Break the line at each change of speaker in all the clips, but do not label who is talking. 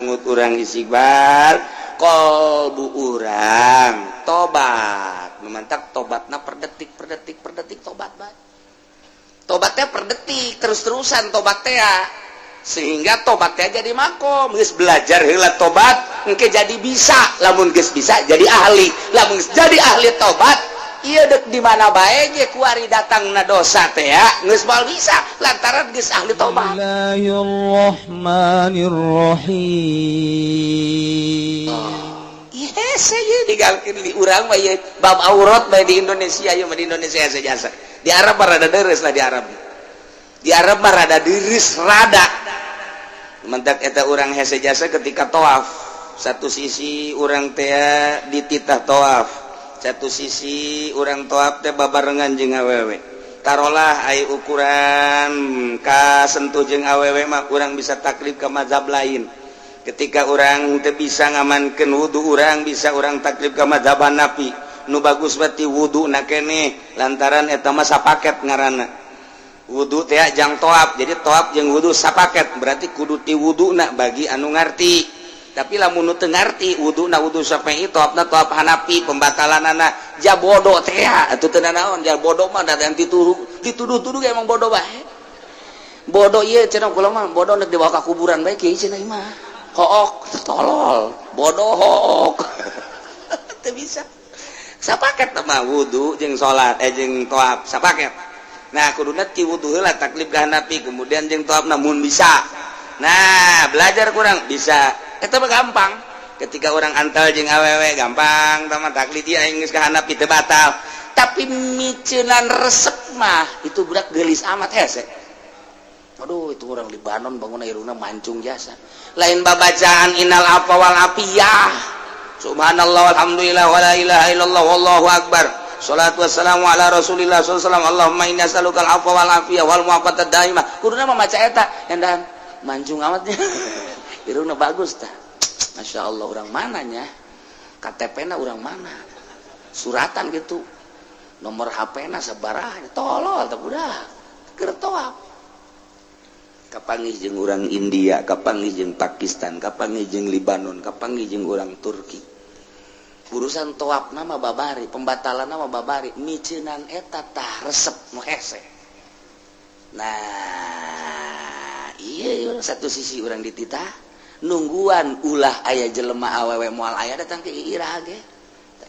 Urang istighfar, kolbu urang tobat, memantap tobatna per detik, per detik, per detik. Tobat bae, tobatnya per detik, terus-terusan tobatnya ya, sehingga tobatnya jadi makom. Geus belajar heula tobat, engke jadi bisa. Lamun geus bisa, jadi ahli. Lamun geus jadi ahli tobat, iya, dek di mana bae ge kuari datang na dosa teh ya geus moal bisa, lantaran geus ahli tobat.
Bismillahirrahmanirrahim.
Iya, hese digalkeun di urang mah ieu bab aurat bae di Indonesia. Ieu mah di Indonesia hese jasa. Di Arab mah rada deres lah. Di Arab, di Arab mah rada deres, rada mentak eta urang hese jasa. Ketika toaf, satu sisi urang teh dititah toaf, satu sisi urang toaf teh babarengan jeung awewe. Tarolah ai ukuran kasentuh jeung awewe mah urang bisa taklid ke mazhab lain. Ketika urang teu bisa ngamankeun wudu, urang bisa urang taklid ke mazhab Hanafi. Nu bagus berarti wudu na keneh, lantaran eta mah sapaket ngaranna wudu teh jang toab. Jadi toab jeung wudu sapaket, berarti kudu ti wuduna bagi anu ngarti. Tapi lamun nu teu ngarti, wuduna wudu Syafi'i, toabna toab Hanafi, pembatalanana ja bodoh teh atuh teu naon. Ja bodoh mah da dituduh, dituduh-tuduh emang bodoh bae. Bodoh ieu cenah kula mah, bodoh nek dibawa ka kuburan bae kieu cenah mah. Hook, tolol, bodoh, hook, teu bisa sapaket mah wudu jeung salat, eh, jeung toab sapaket. Nah, kuduna ti wudu heula taklid ka Hanafi, kemudian jeung toab namun bisa. Nah, belajar kurang bisa eta mah gampang. Ketika orang antal jeung awewe gampang tama taklid dia geus ka Hanafi teu batal. Tapi miceunan resep mah itu budak geulis amat, hese. Aduh, itu orang Libanon bangun irungna mancung jasa. Lain babacaan innal afwa wal afiyah, subhanallah, alhamdulillah, wala ilaha illallah, wallahu akbar. Salatu wassalamu ala Rasulillah sallallahu alaihi wasallam. Allahumma inni as'aluka al-afwa wal afiyah wal mu'afata daimah. Kuduna mah maca eta, endan mancung amatnya. Irungna bagus tah. Masya Allah, orang mananya? KTP na orang mana? Suratan gitu. Nomor HP na sabaraha? Tolol tah budak. Keur toab. Kapanggih jeung urang India, kapanggih jeung Pakistan, kapanggih jeung Libanon, kapanggih jeung urang Turki. Urusan toab nama babari, pembatalan nama babari, miceunan eta tah resep nu hese. Nah, iya, satu sisi urang dititah nungguan ulah aya jelema awewe, moal aya datang ke ira ge.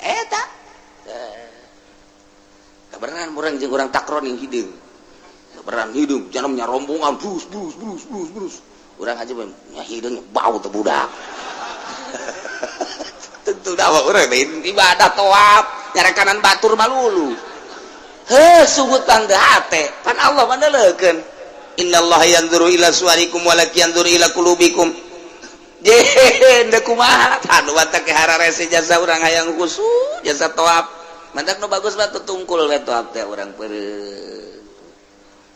Eta. Eh. Kabeneran urang jeung urang takron yang hideung. Kabeneran hideung, jangan rombongan brus brus brus brus brus. Urang aja nya hideung bau teh budak. Tentu dawa urang lain ibadah toab, nyarekanan batur malulu. Heh, sungut tangga hate, pan Allah mah neuleukeun. Innallaha yanzuru ila suwarikum walakin yanzuru ila qulubikum. Je, deuk kumaha? Tah nu batak hararese jasa urang hayang khusyuk jasa toab. Mantak nu bagus mah tungkul we toab teh urang peureum.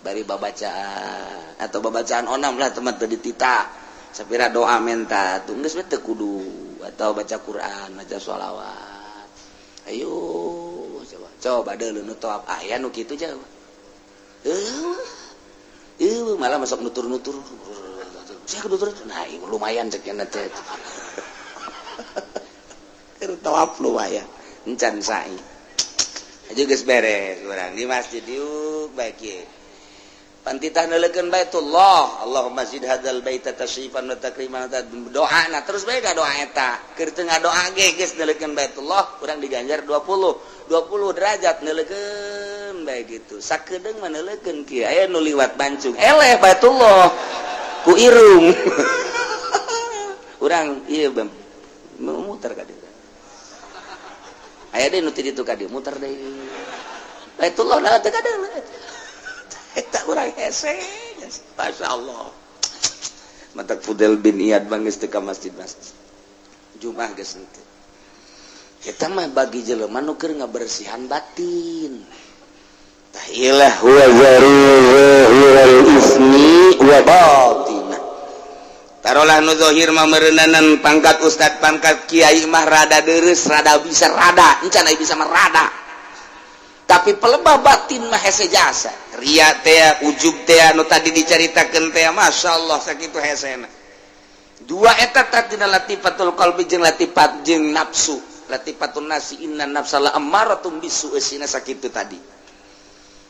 Bari babacaan atau babacaan onam lah teman teu ditita. Sapira doa menta tuh geus we teu kudu atau baca Quran, baca sholawat. Ayo coba coba deuleu nu toab aya nu kitu jauh. Malah masuk nutur-nutur. Saya nutur, nah lumayan cek teh. Keur tawaf lumayan. Encan sa'i. Aja geus beres urang di masjid yuk baik ye. Pantitah neuleukeun Baitullah, Allahumma zid hadzal baita tasyrifan wa takriman, doa nah terus bae ka doa eta. Keur teu ngadoa ge geus neuleukeun Baitullah, urang diganjar 20 20 derajat neuleukeun bae gitu. Sakedeung mah neuleukeun kieu aya nu liwat bancung. Eleh Baitullah ku irung. Urang ieu muter ka dieu. Aya deui nu ti ditu ka dieu muter deui. Baitullah na teu kadeuleu. Eta urang hese. Masya Allah. Matak Fudel bin Iyad bangis teu ka masjid-masjid. Jumat geus henteu. Eta mah bagi jelema nu keur ngabersihan batin. Tah ilah
wa zaru zahiral ismi wa batinah.
Tarolah nu zahir mah meureunanan pangkat ustad, pangkat kiai mah rada deres, rada bisa, rada encan aya bisa mah rada. Tapi pelebah batin mah hese jasa. Ria teh, ujub teh, nu tadi dicaritakeun teh, masyaallah sakitu hesena. Dua eta tina latifatul qalbi jeung latifat jeung nafsu. Latifatun nafsi, inna nafsa la ammaratum bisu, eusina sakitu tadi.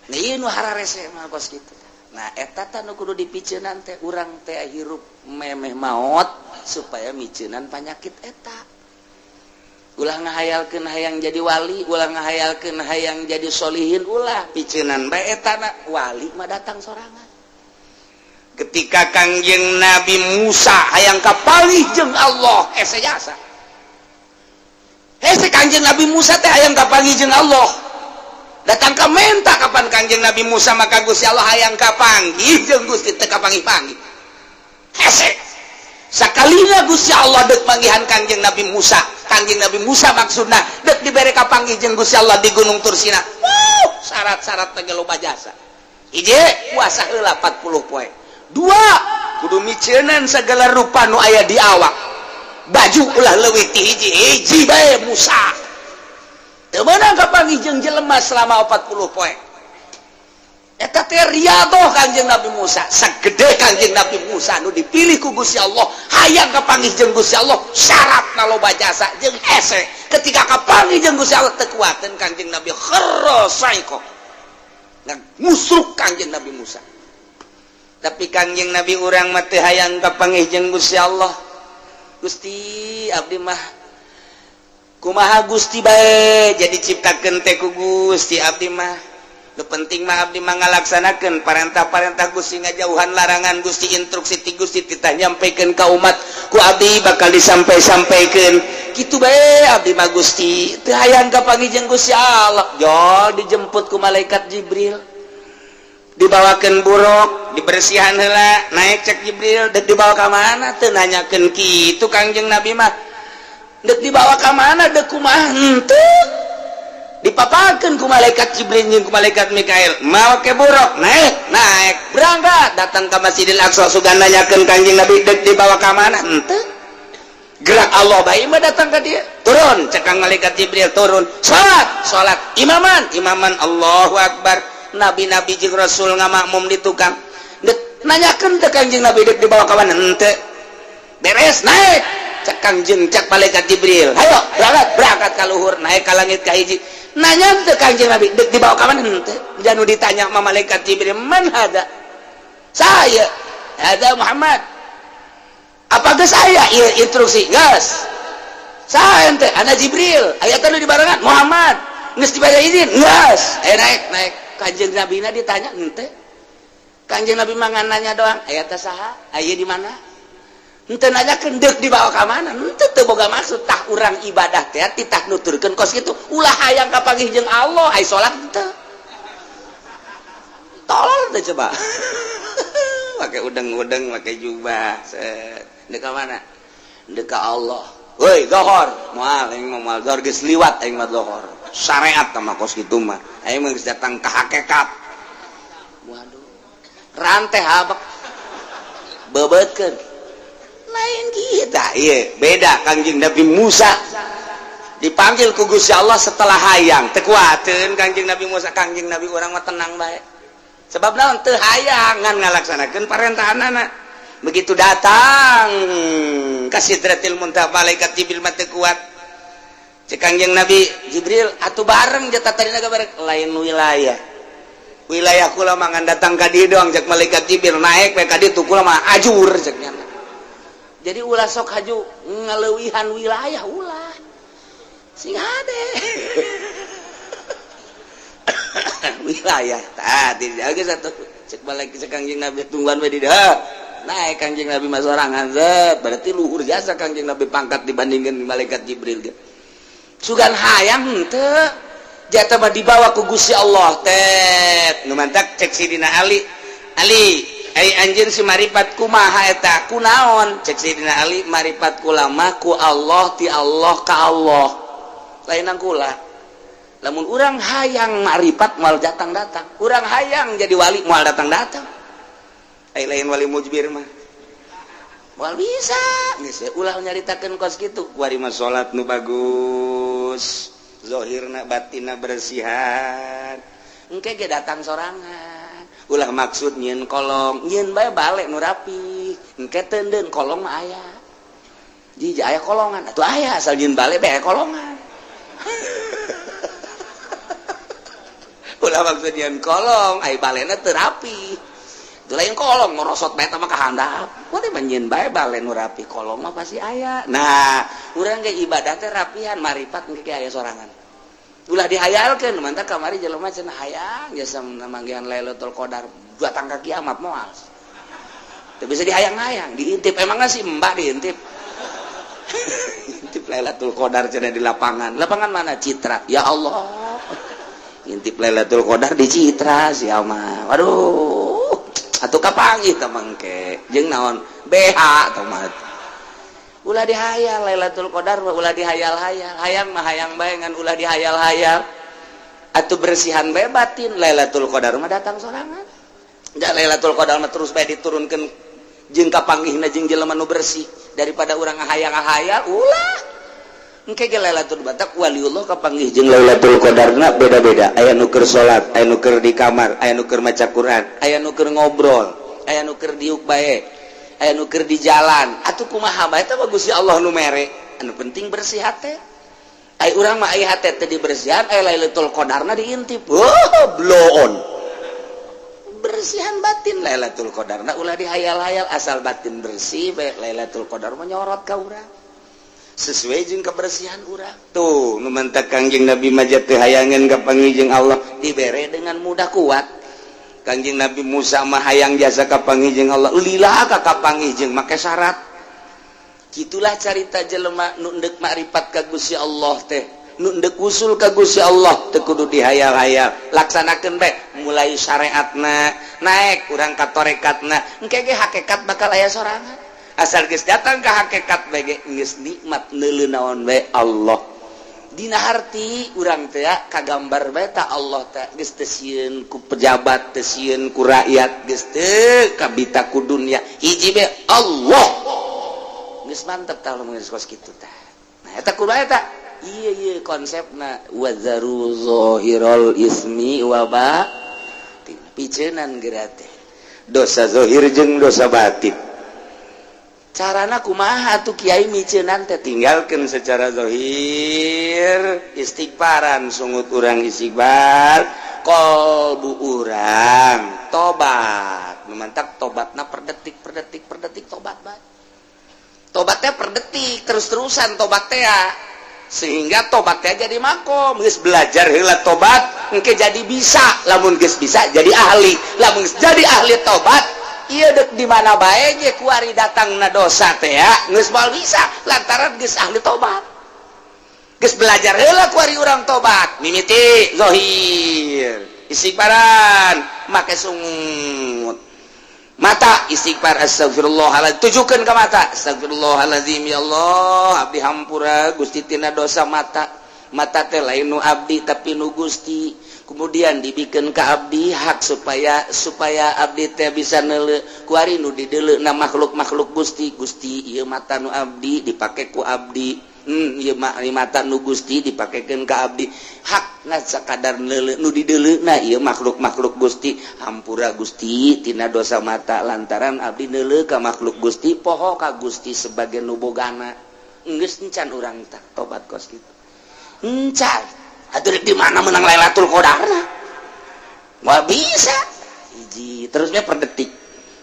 Nah, ieu nu hararese mah kos kitu. Nah, eta tah nu kudu dipiceunan teh, urang teh hirup memeh maot supaya miceunan panyakit eta. Ulah ngahayalkeun hayang jadi wali, ulah ngahayalkeun hayang jadi solihin, ulah, piceunan bae eta na, wali mah datang sorangan. Ketika Kangjeng Nabi Musa hayang kapanggih jeung Allah, hese jasa. Hese Kangjeng Nabi Musa teh hayang kapanggih jeung Allah. Datang ka menta kapan Kangjeng Nabi Musa, maka Gusti Allah hayang kapanggih jeung Gusti teu kapanggih-panggih. Hese. Sakalina Gusti Allah dek manggihan Kangjeng Nabi Musa. Kangjeng Nabi Musa maksudna dek dibere kapanggih jeung Gusti Allah di Gunung Tursina. Wuh, syarat-syarat teh loba jasa. Hiji, puasa heula 40 poe. Dua, kudu miceunan segala rupa nu aya di awak. Baju ulah leuwih ti hiji, hiji bae Musa. Teu meunang kapanggih jeung jelema selama 40 poe. Eta teh riyadhah Kangjeng Nabi Musa. Sagede Kangjeng Nabi Musa nu dipilih ku Gusti Allah, hayang kapanggih jeung Gusti Allah, syaratna loba jasa jeung hese. Ketika kapanggih jeung Gusti Allah teu kuateun Kangjeng Nabi, kharra saiqa. Ngusruk Kangjeng Nabi Musa. Tapi Kangjeng Nabi urang mah teu hayang kapanggih jeung Gusti Allah. Gusti, abdi mah kumaha Gusti bae, jadi ciptakeun teh ku Gusti abdi mah. Nu penting mah abdi mah ngalaksanakeun parentah-parentah Gusti, ngajauhan larangan Gusti, instruksi ti Gusti titah nyampaikan ka umat ku abdi bakal disampai-sampaikeun. Kitu bae abdi mah Gusti, teu hayang kapanggih jeung Gusti Allah. Jol dijemput ku malaikat Jibril. Dibawakeun buruk, dibersihan heula, naik cek Jibril, dek dibawa ka mana? Teu nanyakeun kitu Kangjeng Nabi mah. Dek dibawa ka mana, dek kumaha henteu. Dipapakeun ku malaikat Jibril jeung ku malaikat Mikail. Make buruk, naik, naik, berangkat, datang ke Masjidil Aqsa, sugan nanyakeun Kangjeng Nabi dek dibawa ka mana? Henteu. Gerak Allah bae mah datang ka dia. Turun, cek kang malaikat Jibril turun. Salat, salat, imaman, imaman, Allahu Akbar. Nabi-nabi jeung Rasul ngamakmum di tukang. Dek nanyakeun teh Kangjeng Nabi dek dibawa ka mana? Henteu. Beres, naik. Cek Kangjeng, cek malaikat Jibril. Hayo, berangkat, berangkat ka luhur, naik ka langit ka hiji. Nanya teh Kangjeng Nabi dek dibawa ka mana? Henteu. Janu ditanya sama malaikat Jibril, "Man hada?" Saya. Hada Muhammad. Apa geus aya ieu instruksi? Geus. Saha ente? Ana Jibril. Aya teh nu dibarengan Muhammad. Geus dibayar izin? Geus. Eh, naik, naik. Kanjeng Nabi na ditanya henteu. Kanjeng Nabi mah ngan nanya doang, aya teh saha? Aya di mana? Henteu nanyakeun deuk dibawa ka mana? Henteu, teu boga maksud. Tah, urang ibadah teh titah nuturkeun kos kitu. Ulah hayang kapanggih jeung Allah, ai salat henteu. Tolol teh coba. Pakai udeng-udeng, pakai jubah. Set. Deuk ka mana? Deuk ka Allah. Woi, zohor. Moal aing mah, moal zohor, geus liwat aing mah zohor. Syariat mah kos kitu mah. Aing mah geus datang ka hakikat. Waduh. Rantai habak. Bebeutkeun. Lain kita, iya, beda Kangjeng Nabi Musa. Dipanggil ku Gusti Allah setelah hayang, teu kuateun Kangjeng Nabi Musa. Kangjeng Nabi urang mah tenang bae. Sebab naon? Teu hayang, ngan ngalaksanakeun parentahanana. Begitu datang ka Sidratil Muntaha, malaikat Jibril mah teu kuat. Cek Kangjeng Nabi Jibril, atuh bareng jatah tadi naga bareng, lain wilayah. Wilayah kula mah ngan datang ka dieu doang, cek malaikat Jibril, naik we ka ditu kula mah ajur, cek nya. Jadi ulah sok haju ngaleuwihan wilayah, ulah. Sing hade. Wilayah tadi dijaga satu, cek balik cek Kangjeng Nabi, tungguan we di dieu. Naik Kangjeng Nabi mah sorangan, zet. Berarti luhur jasa Kangjeng Nabi pangkat dibandingkan malaikat Jibril ge. Sugan hayang henteu. Jatah mah dibawa ku Gusti Allah tet. Nu mantak cek Sidina Ali. Ali, ai anjeun si maripat kumaha eta? Kunaon? Cek Sidina Ali, maripat kula mah ku Allah, ti Allah ka Allah. Lainan kula. Lamun urang hayang maripat moal datang-datang. Urang hayang jadi wali moal datang-datang. Ai lain wali mujbir mah. Moal bisa. Geus ulah nyaritakeun kos kitu. Kuari mah salat nu bagus. Zohirna batinna bersihan. Engke ge datang sorangan. Ulah maksud nyieun kolong, nyieun bae balik nu rapi. Engke teundeun kolong mah aya. Jiji aya kolongan atuh aya asal jieun bale bae kolongan. Ulah maksud jieun kolong ai balena teu rapi. Itu lain kolong ngorosot bae mah ka handap. Kuwi mah jieun bae bale nu rapi, kolong mah pasti aya. Nah, urang ge ibadah teh rapihan maripat engke aya sorangan. Ulah dihayalkeun mantap kamari jelema cenah hayang jasa manggihan Lailatul Qadar datang ka kiamat moal. Teu bisa dihayang-hayang, diintip emangnya si mbak diintip. Intip Lailatul Qadar cenah di lapangan. Lapangan mana? Citra. Ya Allah. Intip Lailatul Qadar di Citra sia mah. Waduh. Atuh kapanggih teh mangke. Jeung naon? BH teh mah. Ulah dihayal Lailatul Qadar mah ulah dihayal-hayal. Hayang mah hayang bae ngan ulah dihayal-hayal. Atuh bersihan bae batin Lailatul Qadar mah datang sorangan. Da Lailatul Qadar mah terus bae diturunkeun jeung kapanggihna jeung jelema nu bersih daripada urang ngahayang-ngahayal ulah. Engke ge Lailatul Batak waliullah kapanggih jeung
Lailatul Qadarna beda-beda. Aya nu keur salat, aya nu keur di kamar, aya nu keur maca Quran,
aya nu keur ngobrol, aya nu keur diuk bae, aya nu keur di jalan. Atuh kumaha bae teh Gusti Allah nu mere. Anu penting bersih hate. Ai urang mah ai hate teh dibersihan, ai Lailatul Qadarna diintip. Oh, bloon. Bersihan batin Lailatul Qadarna ulah dihayal-hayal, asal batin bersih bae Lailatul Qadar menyorot ka urang. Sesuai jeung kebersihan urang.
Tuh, nu mantak Kangjeng Nabi mah teu hayangeun kapanggih jeung Allah
dibere dengan mudah kuat.
Kangjeng Nabi Musa mah hayang jasa kapanggih jeung Allah, lila ka kapanggih jeung make syarat.
Gitulah carita jelema nu endek makrifat ka Gusti Allah teh, nu endek usul ka Gusti Allah teu kudu dihayal-hayal, laksanakeun bae mulai syariatna naik urang ka torekatna, engke ge hakikat bakal aya sorangan. Asal geus datang ka hakikat bae ge geus nikmat neuleu naon bae Allah. Dina harti urang teh kagambar bae ta Allah teh geus teu sieun ku pejabat, teu sieun ku rakyat, geus teu kabita ku dunya, hiji bae Allah. Geus mantep tah lamun geus kos kitu tah. Nah eta kudu eta iya iya konsepna wazaru zahirul ismi wa batin, piceunan geura teh
dosa zahir jeung dosa batin.
Carana kumaha atuh kiai miceunan teh?
Tinggalkeun secara zahir, istighfaran, sungut urang istighfar,
kolbu urang tobat, memantap tobatna per detik per detik per detik tobat bae. Tobatnya per detik terus-terusan tobat teh ya. Sehingga tobatnya jadi makom, geus
belajar heula tobat
engke jadi bisa, lamun geus bisa jadi ahli, lamun geus jadi ahli tobat ieu dek di mana bae ge kuari datangna dosa teh ya geus moal bisa lantaran geus ahli tobat. Geus belajar heula kuari urang tobat mimiti zahir istighfaran make sungut mata istighfar astagfirullahaladzim, tujukan ke mata astagfirullahaladzim, ya Allah abdi hampura Gusti tina dosa mata, mata teh lain nu abdi tapi nu Gusti, kemudian dibikin ke abdi hak supaya supaya abdi teh bisa neuleu kuari nu dideuleu na makhluk-makhluk Gusti. Gusti ieu mata nu abdi dipake ku abdi, ieu mata nu Gusti dipakekeun ka abdi, hak na sakadar neuleu nu dideuleu na ieu makhluk-makhluk Gusti, hampura Gusti tina dosa mata lantaran abdi neuleu ka makhluk Gusti, poho ka Gusti sebagai nu bogana. Geus encan urang tah tobat kos kitu encan atuh di mana menang Lailatul Qadarna moal bisa hiji terusnya per detik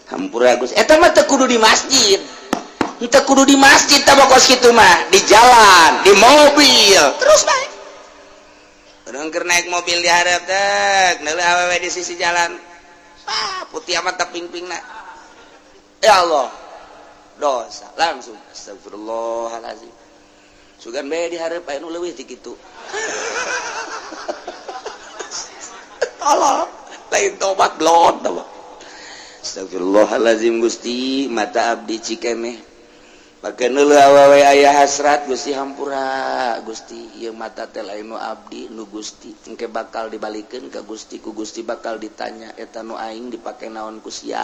hampura Gusti. Eta mah teu kudu di masjid, teu kudu di masjid tah kos kitu mah, di jalan, di mobil terus bae. Urang keur naik mobil di hareup teh neuleuh awewe di sisi jalan, ah putih amat tah ping-pingna, ya Allah dosa langsung astagfirullahalazim, sugan bae di hareup aya nu leuwih ti kitu. Tolol lain tobat blon tah. Astagfirullahalazim Gusti mata abdi cikeneh pake neuleuh awewe aya hasrat, Gusti hampura Gusti ieu mata teh lain nu abdi nu Gusti, engke bakal dibalikeun ka Gusti, ku Gusti bakal ditanya eta nu aing dipake naon ku sia.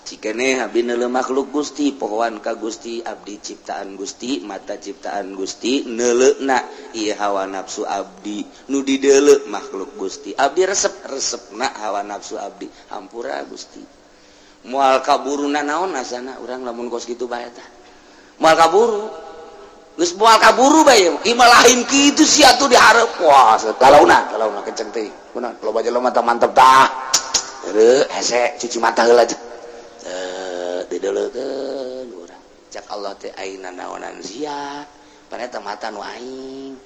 Cikeneh abdi neuleuh makhluk Gusti, pohoan ka Gusti, abdi ciptaan Gusti, mata ciptaan Gusti, neuleuhna ieu hawa nafsu abdi nu dideuleu makhluk Gusti, abdi resep resepna hawa nafsu abdi, hampura Gusti. Moal kaburuna naon asana urang lamun kos kitu bae tah moal kaburu. Geus moal kaburu bae imah lain kitu sia tuh dihareup. Wah, galauna galauna kenceng teh. Kunaon loba jelema mata mantep tah. Heureut hese cuci mata heula teu dideuleukeun urang. Cak Allah teh aina naonan sia. Paneta mata nu aing.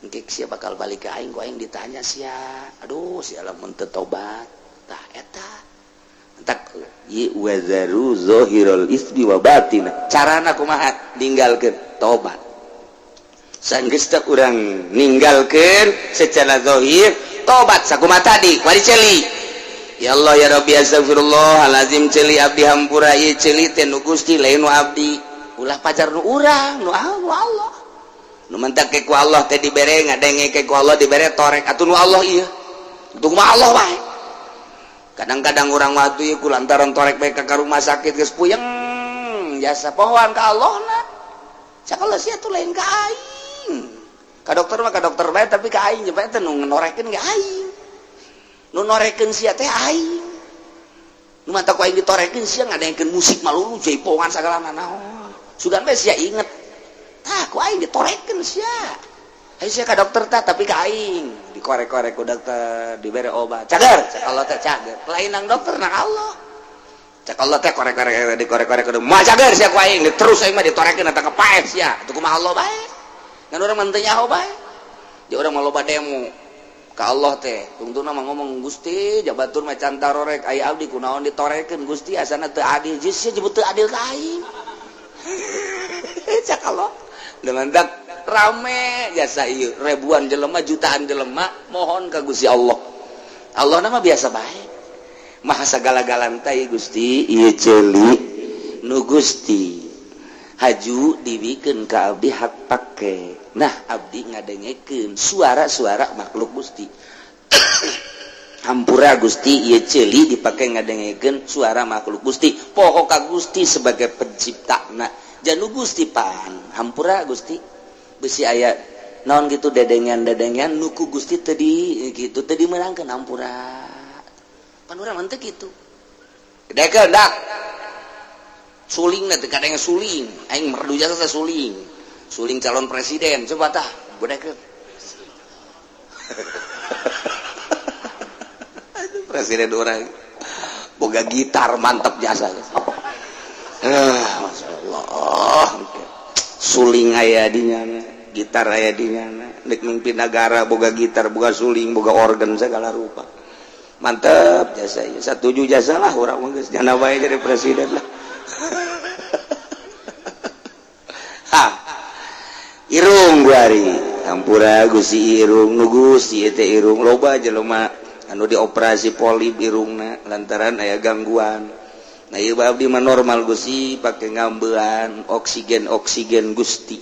Engke sia bakal balik ke aing, ku aing ditanya sia. Aduh, sia lamun teu tobat. Tah eta. Entak ye wazaru zahirul ismi wa batina. Carana kumaha? Ninggalkeun tobat. Sanggeus teh urang ninggalkeun secara zahir, tobat sakumaha tadi wari ceuli. Ya Allah ya Rabbi, astagfirullahalazim, ceuli abdi hampura, ieu ceuli teh nu Gusti, lain nu abdi. Ulah pajar nu urang, nu Allah. Nu mentak ku Allah teh dibere ngadenge, ku Allah dibere torek atuh nu Allah ieu. Untung mah Allah bae. Kadang-kadang urang waktu ieu ku lantaran torek bae ka rumah sakit geus puyeng jasa pohoan ka Allah na. Cak Allah sia tuh lain ka aing. Ka dokter mah ka dokter bae, tapi ka aing bae teh nu norekeun ge aing. Nu norekeun sia teh aing. Nu mata ku aing ditorekeun sia ngadengkeun musik malulu jaipongan sagala naon. Sugan bae sia inget. Tah ku aing ditorekeun sia. Ayo sia ka dokter tah, tapi ka aing dikorek-korek ku dokter, dibere obat. Cager, cak Allah teh cager. Lain nang dokter, nang Allah. Cak Allah teh korek-korek, dikorek-korek kudu moal cager sia ku aing, terus aing mah ditorekeun eta kepaeh sia. Atuh kumaha Allah bae. Ngan urang mah teu nyaho bae. Di urang mah loba demo ka Allah teh. Tungtungna mah ngomong, Gusti, jabatur mah can tarorek, aya abdi kunaon ditorekeun Gusti, asana teu adil. Geus sia jebut teu adil ka aing. Cak Allah. Dengan dak rame jasa ieu ribuan jelema, jutaan jelema mohon ka Gusti Allah. Allah nama biasa bae. Maha sagala-galana ieu Gusti, ieu ceuli nu Gusti haju dibikeun ka abdi hak pake. Nah, abdi ngadengekeun suara-suara makhluk Gusti. Hampura Gusti, ieu ceuli dipake ngadengekeun suara makhluk Gusti. Poho ka Gusti sebagai penciptana. Janu Gusti pan hampura Gusti, besi aya naon gitu dedengan-dedengan nu ku Gusti tadi gitu tadi meunangkeun, hampura. Pan urang mah teu kitu. Gedekeun dak suling teh kadang suling aing merdu jasa teh suling suling calon presiden, coba tah gedekeun. Presiden orang boga gitar mantap jasa. Masya Allah, suling aya di nyana, gitar aya di nyana, dek mimpin negara boga gitar, boga suling, boga organ segala rupa, mantep jasa ya. Satuju jasa lah urang mah, geus jana bae jadi presiden lah. Ha, irung guari hampura Gusti, irung nu Gusti teh irung loba jelema anu dioperasi polip irungna lantaran aya gangguan. Nah, ieu abdi mah normal Gusti, pake ngambean oksigen oksigen Gusti.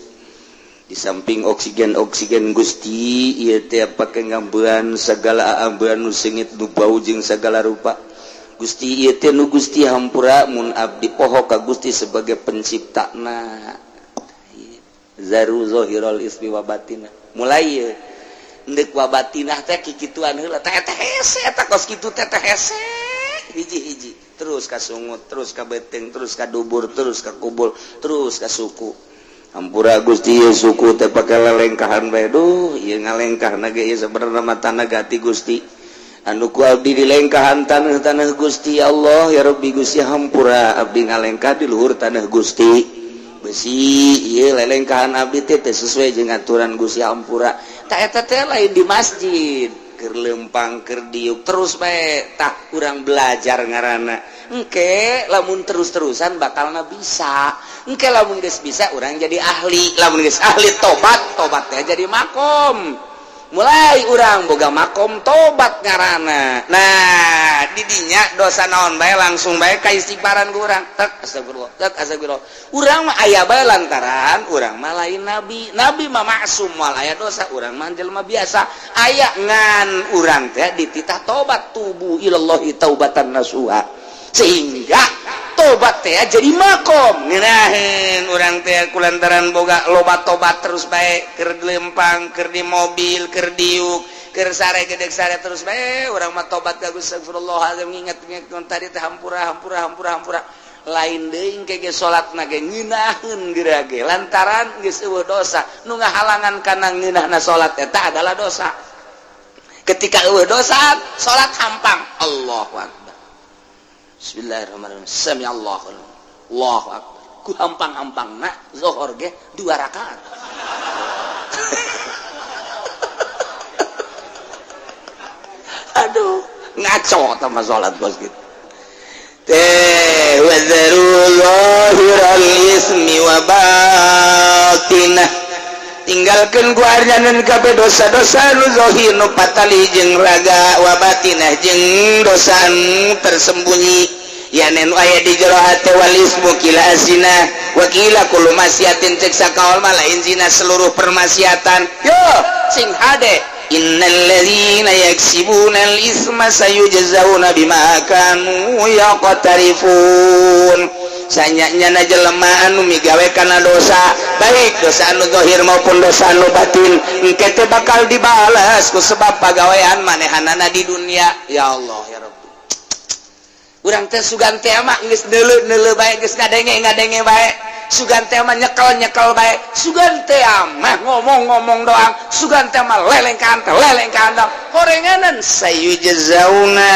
Di samping oksigen oksigen Gusti, ieu teh pake ngambean segala ambean nu seungit, nu bau jeung segala rupa Gusti. Ieu teh nu Gusti, hampura mun abdi poho ka Gusti sebagai penciptana. Zaru zahirul ismi wa batina. Mulai ieu ndek wa batinah teh kikituan heula teh teh hese eta kos kitu teh teh hese hiji-hiji terus ka sungut, terus ka beuteung, terus ka dubur, terus ka kubul, terus ka suku. Hampura Gusti, ieu suku teh pake lelengkahan bae. Duh, ieu ngalengkah ge ieu sabenerna mah tanah gati Gusti anu ku abdi dilengkahan, tanah-tanah Gusti. Allah ya Rabbi Gusti, hampura abdi ngalengkah di luhur tanah Gusti. Besi ieu lelengkahan abdi teh teu sesuai jeung aturan Gusti, hampura. Tak eta teh lain di masjid, keur lempang, keur diuk terus bae. Tah, urang belajar ngaranna engke lamun terus-terusan bakalna bisa. Engke lamun geus bisa, urang jadi ahli. Lamun geus ahli tobat, tobat teh jadi makom. Mulai urang boga makom tobat ngaranna. Nah, didinya dosa naon bae langsung bae ka istighfaran ku urang, tek astagfirullah, tek astagfirullah. Urang mah aya bae lantaran urang mah lain nabi. Nabi mah maksum, moal aya dosa. Urang mah jelema biasa aya, ngan urang teh dititah tobat, tubu ilallahi taubatan nasuha, sehingga tobat teh jadi makom ngeunaheun urang teh kulantaran boga loba tobat terus bae. Keur lempang, keur di mobil, keur diuk, keur sare, gedek sare, terus bae urang mah tobat ka Gusti, astagfirullahalazim, nginget-inget tadi teh, hampura, hampura, hampura, hampura. Lain deui engke ge salatna ge ngeunaheun geura ge lantaran geus eueuh dosa. Nu ngahalangan kana ngeunahna salat eta adalah dosa. Ketika eueuh dosa, salat hampang. Allahu akbar. Bismillahirrahmanirrahim. Sami Allahu Allahu akbar. Ku hampang-hampangna zuhur ge 2 rakaat. Aduh, ngaco sama salat bos gitu. Teh wadharu zahiral ismi wa batinah. Tinggalkeun ku arjanan kabeh dosa-dosa nu zahir nu patali jeung raga wa batinah jeung dosa nu tersembunyi. Yanen aya di jero hate wal ismu kila azina wa kila kullu maksiatin cek sakaol mah lain zina seluruh permaksiatan. Yo sing hade innal ladzina yaksibuna al isma sayujzauna bima kanu yaqtarifun. Sanyanya jelema anu migawe kana dosa, baik dosa anu zahir maupun dosa anu batin, engke teh bakal dibalas ku sebab pagawean manehanana di dunia. Ya Allah ya Rabbi. Urang teh sugan teh mah geus neuleu-neuleu bae, geus ngadenge-ngadenge bae, sugan teh mah nyekel-nyekel bae, sugan teh mah ngomong-ngomong doang, sugan teh mah lelengkaan teh lelengkaan doang. Horenganan sayujzauna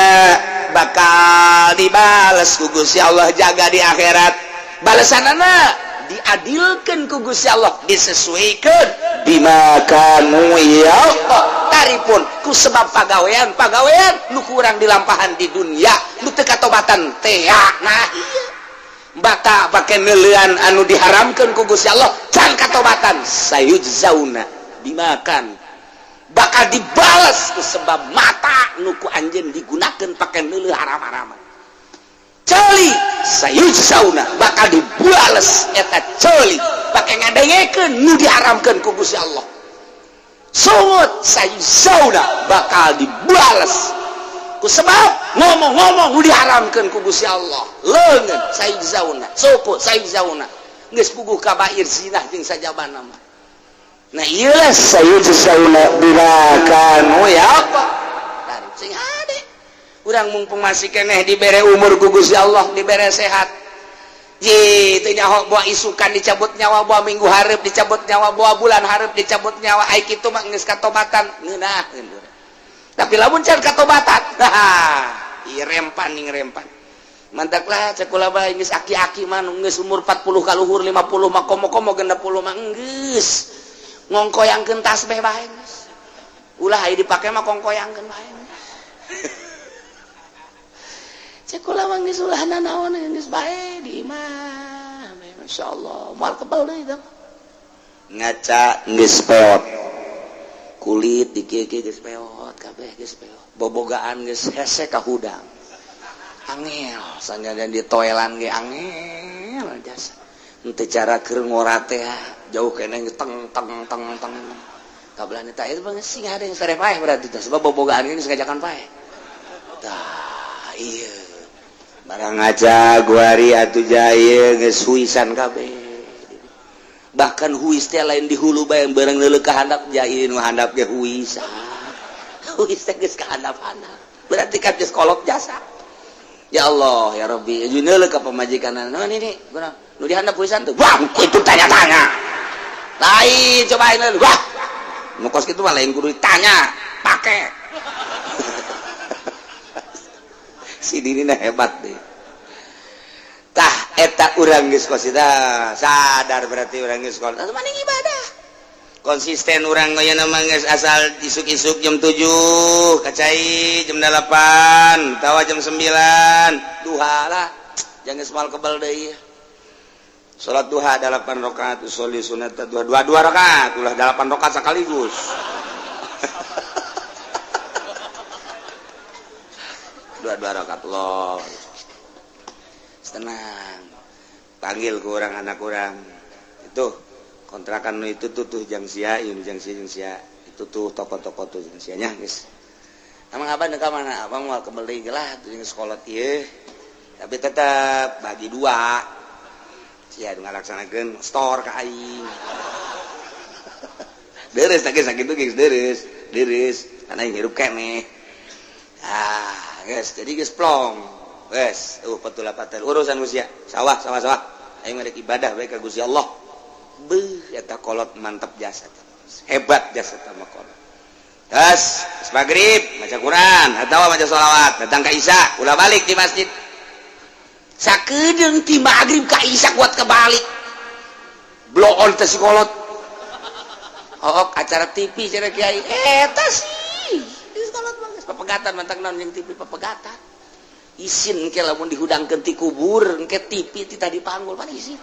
bakal dibales ku Gusti Allah jaga di akhirat. Balesanana diadilkeun ku Gusti Allah, disesuaikan bima kanu yaqtarifun ku sebab pagawean-pagawean nu kurang dilampahan di dunia nu teu katobatan teh. Nah iya baka pake neuleuan anu diharamkeun ku Gusti Allah can katobatan sayujzauna dimakan bakal dibales ku sebab mata nu ku anjeun digunakeun pake neuleuh haram-haraman. Ceuli sayujzauna bakal dibales eta ceuli pake ngadengekeun nu diharamkeun ku Gusti Allah. Sungut sayujzauna bakal dibales ku sebab ngomong-ngomong nu diharamkeun ku Gusti Allah. Leungeun sayujzauna, suku sayujzauna geus puguh kabair zinah jeung sajabana mah. Nah ieu lah sayujzauna bima kanu yaqtarif. Sing hade urang mumpung masih keneh dibere umur ku Gusti Allah, dibere sehat. Ji teu nyaho boa isukan dicabut nyawa, boa minggu hareup dicabut nyawa, boa bulan hareup dicabut nyawa. Ai kitu mah geus katobatan ngeunaheun. Tapi lamun can katobatan, ieu rempan ning rempan. Mantaklah cek kula bae geus aki-aki mah nu geus umur 40 kaluhur 50 mah komo-komo 60 mah geus ngongkoyangkeun tasbih bae geus. Ulah aya dipake mah kongkoyangkeun bae. Cek kula mah geus ulah nanaon geus bae di imah. Masyaallah, moal kebal deui tah. Ngaca geus peot. Kulit di kieu-kieu geus peot kabeh geus peot. Bobogaan geus hese ka hudang. Angel sanajan di toelan ge angel jasa. Henteu cara keur ngora teh jauh keneh teng teng teng teng. Kabelah eta ieu mah sing ada yang sare paeh berarti tah sebab bobogaan geus ngajakan paeh. Tah ieu barang ngaca guari atuh jaya geus huisan kabeh. Bahkan huis teh lain di hulu bae barang neuleuh ka handap jaya nu handap ge huisan. Huis teh geus ka handap-handap. Berarti kan geus kolot jasa. Ya Allah ya Rabbi, jeung neuleuh ka pamajikanna. Naon ini? Guna nu di handap huisan tuh. Wah, itu tanya-tanya. Lain cobain leuleuh. Wah. Nu kos kitu mah lain kudu ditanya, pake. Si Dini hebat deh. Tah eta urang geus kos sadar berarti urang geus kos. Maning ibadah. Konsisten urang aya mah geus asal isuk-isuk jam 7, kacai jam 8, tawa jam 9, duha lah. Jangan geus moal kebal deui. Salat duha 8 rakaat, usolli sunat duha 2 rakaat, ulah 8 rakaat sekaligus. 2 rakaat loh. Tenang. Panggil ke orang anak orang. Itu kontrakan itu tuh tuh jang sia, ieu jang sia jeung sia. Itu tuh toko-toko tuh jang sia nya geus. Emang abang ka mana? Abang moal kebeli lah tuh jeung sekolah ieu. Tapi tetep bagi dua. Sia nu ngalaksanakeun store ka aing. Deres teh sakitu geus deres, deres. Karena aing hirup keneh. Ah, geus jadi geus plong.
Geus, patula patel urusan usia. Sawah, sawah, sawah. Aing mah ibadah bae ka Gusti Allah. Beuh, eta kolot mantap jasa. Hebat jasa eta mah kolot. Tes, maghrib maca Quran atau maca sholawat, datang ka Isya, ulah balik di masjid. Sakedeung ti maghrib ka Isya kuat kebalik. Blow on teh si kolot. Oh, acara TV cenah kiai. Eta sih. Di kolot mah geus papegatan, mantak naon jeung TV papegatan. Isin ke lamun dihudangkeun ti kubur, engke TV ti tadi panggul pan isin.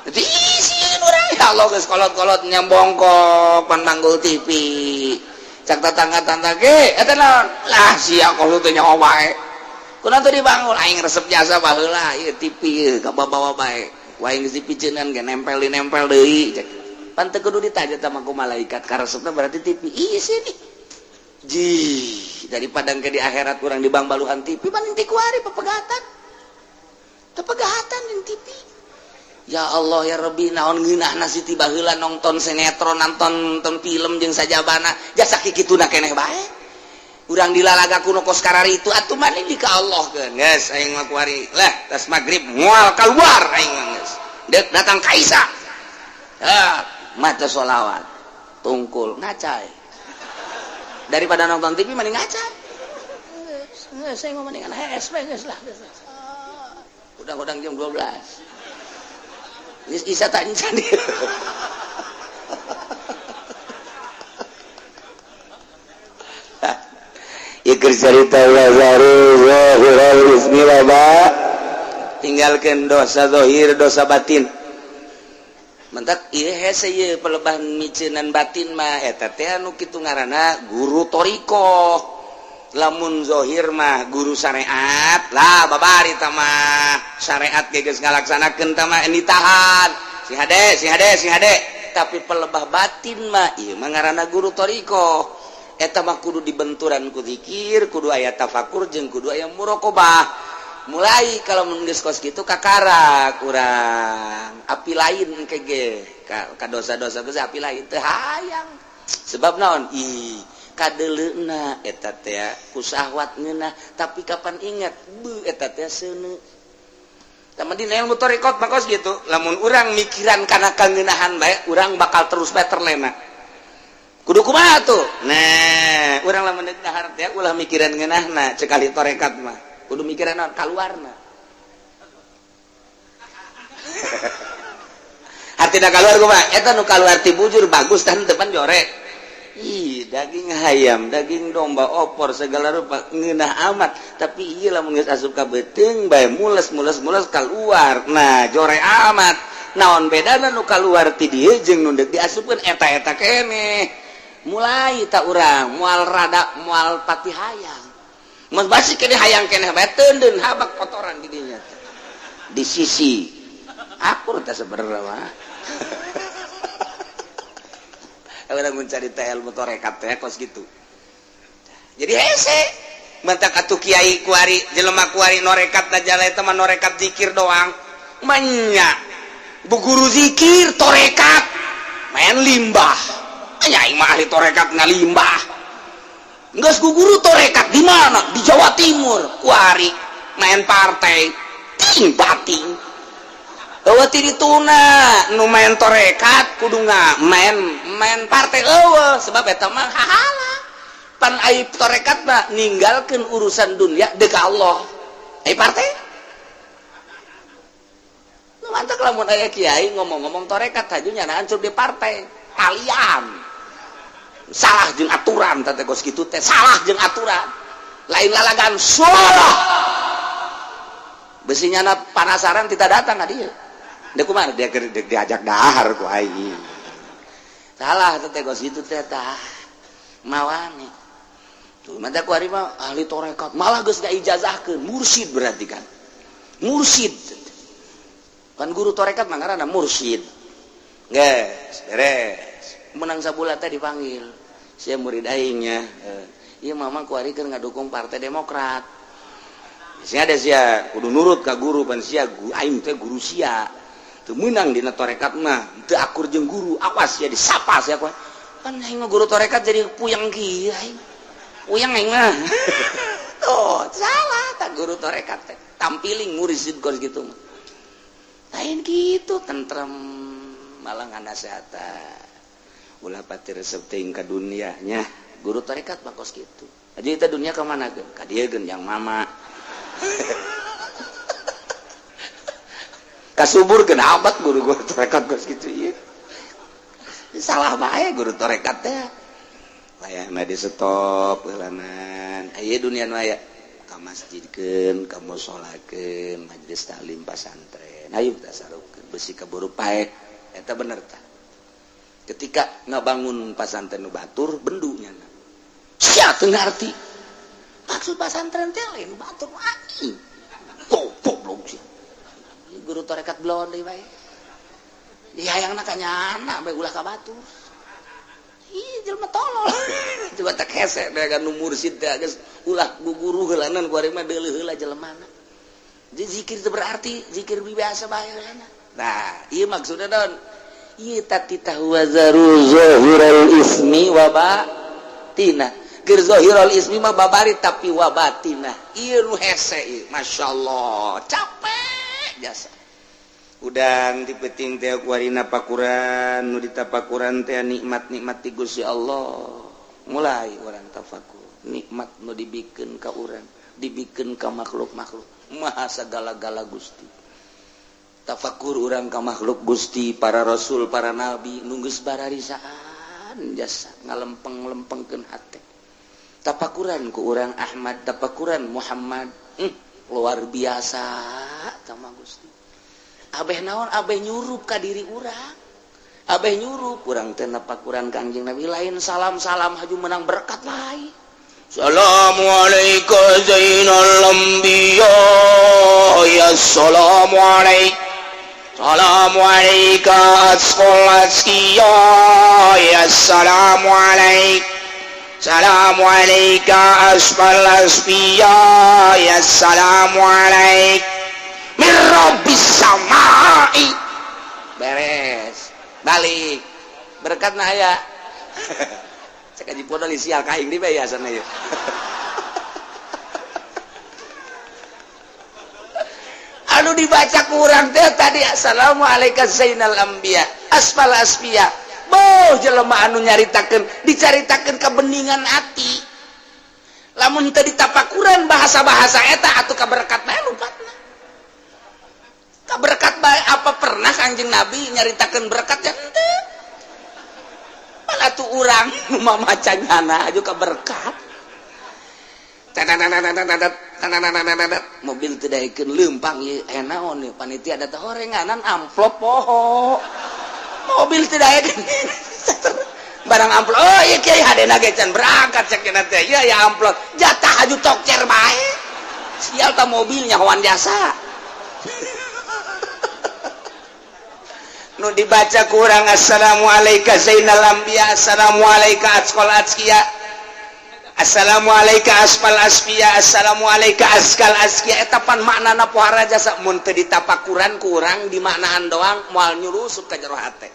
Jadi isin urang, ya Allah, geus kolot-kolot nyambongkok pan manggul TV. Cak tetangga-tetangga ge, eta naon? Lah sia kolot teh nyaho wae. Kunaon teu dibangun? Aing resep jasa baheula ieu TV ieu kabawa bae. Ku aing geus dipiceunan ge nempel di nempel deui. Cek. Pan teu kudu ditanya sama ku malaikat, karesepna berarti TV. Isin nih. Ji, daripada ke di akhirat kurang di bang baluhan TV, paling ti kuari pepegatan. Tepegatan jeung TV. Ya Allah ya Rabbi, naon ngeunahna si baheula nonton sinetron, nonton nonton film jeung sajabana, jasa kikituna keneh bae. Urang dilalaga kuno kos kararitu atuh maning di ka Allah keun. Geus aing mah kuari. Lah, tas maghrib moal keluar aing mah geus. Deuk datang ka Isa. Ah, maca sholawat. Tungkul ngacai. Daripada nonton TV mending ngaca. Geus, saya mah mendingan HSP geus lah. Udang-udang jam 12. Geus Isa tak encan. Ieu cerita tinggalkan dosa zahir, dosa batin. Mentak ieu hese ieu pelebah miceunan batin mah eta teh anu kitu ngaranna guru thoriqoh. Lamun zahir mah guru syariat lah, babari tah mah syariat ge geus ngalaksanakeun tah mah ditahan. Si hade, si hade, si hade. Tapi pelebah batin mah ieu mah ngaranna guru thoriqoh. Eta mah kudu dibenturan ku zikir, kudu aya tafakur jeung kudu aya muraqabah. Mulai kalau mun geus kos kitu kakara kurang api lain ke ge ka dosa-dosa geus api lain teu hayang. Sebab naon? Ih, kadeleuna eta teh ku syahwat ngeunah, tapi kapan ingat beuh eta teh seuneu. Tah dina ilmu thoriqot mah kos gitu. Lamun urang mikiran kana kangeunahan bae, urang bakal terus bae terlena. Kudu kumaha tuh? Nah, urang lamun deuk dahar teh ulah mikiran ngeunahna, cek ahli tarekat mah. Kudu mikiran naon? Kaluarna. Artina kaluar kumaha? Eta nu kaluar ti bujur bagus tan depan jorek. Ih, daging hayam, daging domba, opor segala rupa ngeunah amat, tapi ieu lamun geus asup ka beuteung bae mules mules mules kaluar. Nah, jorek amat. Naon bedana nu kaluar ti dieu jeung nu deuk diasupkeun eta-eta keneh. Mulai tak urang moal rada moal pati hayang. Mun basi keneh hayang keneh bae teundeun habak kotoran di dinya. Di sisi akur teh sebenarnya mah. Urang mencari teh ilmu tarekat teh kos gitu. Jadi hese mantak atuh kiai kuari jelema kuari norekat da eta mah norekat zikir doang. Manya bu guru zikir torekat main limbah. Nya aing mah ahli torekat ngalimbah. Geus ku guru torekat di mana? Di Jawa Timur. Kuari main partai ting bating. Eueuh ti dituna nu main torekat kudu main main partai eueuh, sebab eta mah hahala. Pan ai torekat mah ninggalkeun urusan dunia deuk ka Allah. Ai partai nu mantak lamun aya kiai ngomong-ngomong torekat haju nyana hancur di partai kalian. Salah jeung aturan teh kos kitu teh, salah jeung aturan. Lain lalagan salah. Besinya na panasaran tidak datang ka dieu. Dia kumaha dia diajak dahar ku aing. Salah teh kos kitu teh tah. Mawani. Tuh mata ku ari mah ahli tarekat malah geus ngaijazahkeun mursyid berarti kan. Mursyid. Kan guru tarekat mah ngaranna mursyid. Geus beres. Menang sabulan teh dipanggil. Sia murid aingnya. Ieu mama ku ari keur ngadukung Partai Demokrat. Sia ada sia kudu nurut ka guru pan sia aing teh guru sia. Teu meunang dina tarekat mah, teu akur jeung guru, awas sia disapa sia ku. Pan aing mah guru tarekat jadi puyeng kieu aing. Puyeng aing mah. Tuh, salah tah.
guru tarekat teh tampiling mursid kos kitu mah. Lain kitu tentrem malah nganasehatan. Ulah pati resep teuing ka dunia nya. Guru tarekat mah kos kitu. Aja eta dunia ka mana geun? Ka dieu geun yang mama. Kasubur geun abat guru-guru tarekat kos kitu ieu. Salah bae guru tarekat teh. Layana di stop heulanan. Aya dunia nu aya ka masjidkeun, ka musolakeun, majelis taklim pasantren. Ayo tasarufkeun besi kaburu paek. Eta bener tah. Ketika ngabangun pasantren nu batur bendu nya. Sia teu ngarti. Maksud pasantren teh lain batur anjing. Goblok sia. Guru tarekat blon deui bae. Dihayangna ka nyana bae ulah ka batur. Ih jelema tolol. Coba tak hese teh kan nu mursid teh geus ulah guguru heulanan ku ari mah deuleuh heula jelemana. Jadi zikir teu berarti zikir biasa bae heulana. Nah, ieu maksudna naon? Ieu tatitah wazaru zahiral ismi wa batina. Keur zahirul ismi mah babari tapi wa batina. Ieu nu hese ieu, masyaallah, capek jasa. Udang di peuting teh kuarina pakuran nu ditapakuran teh nikmat-nikmat ti Gusti Allah. Mulai urang tafakur, nikmat nu dibikeun ka urang, dibikeun ka makhluk-makhluk. Maha sagala-gala Gusti. Tafakur urang ka makhluk Gusti, para rasul, para nabi nu geus bararisaan jasa ngalempeng-lempengkeun hate. Tafakuran ku urang Ahmad, tafakuran Muhammad, luar biasa sama Gusti. Abeh naon abeh nyurup ka diri urang. Abeh nyurup urang teh napakuran Kangjeng Nabi lain salam-salam haju menang berkat lain.
Assalamualaikum zainal anbiya ya assalamualaikum. Assalamualaikum asqal asqiya ya assalamualaikum. Assalamualaikum asfal asfiya ya assalamualaikum. Min rabbis samai.
Beres. Balik. Berkat na aya. Cek aji podol sial ka aing di bae asana ieu. Anu dibaca kurang teh tadi assalamualaikum zainal anbiya asfal asfiya. Boh jelema anu nyaritakeun dicaritakeun kebeningan hati. Lamun teu ditapakuran bahasa-bahasa eta atuh kaberkat bae lupatna. Kaberkat bae apa pernah Kangjeng Nabi nyaritakeun berkat ya henteu. Malah tuh urang nu mamaca nyana aju kaberkat. Mobil teu daekeun leumpang ieu aya naon ieu panitia da teh horenganan amplop poho. Mobil teu daekeun barang amplop. Oh ieu kiai hadena ge can berangkat cek cenah teh. Ieu aya amplop jatah aju tokcer bae. Sial ta mobilnya hoan jasa.
Nu dibaca kurang assalamualaikum zainal anbiya assalamualaikum asqal asqiya assalamualaikum asfal asfiya assalamualaikum askal asqiya.
Eta pan maknana pohara jasa mun teu ditapakuran kurang dimaknaan doang moal nyurusup ka jero hate.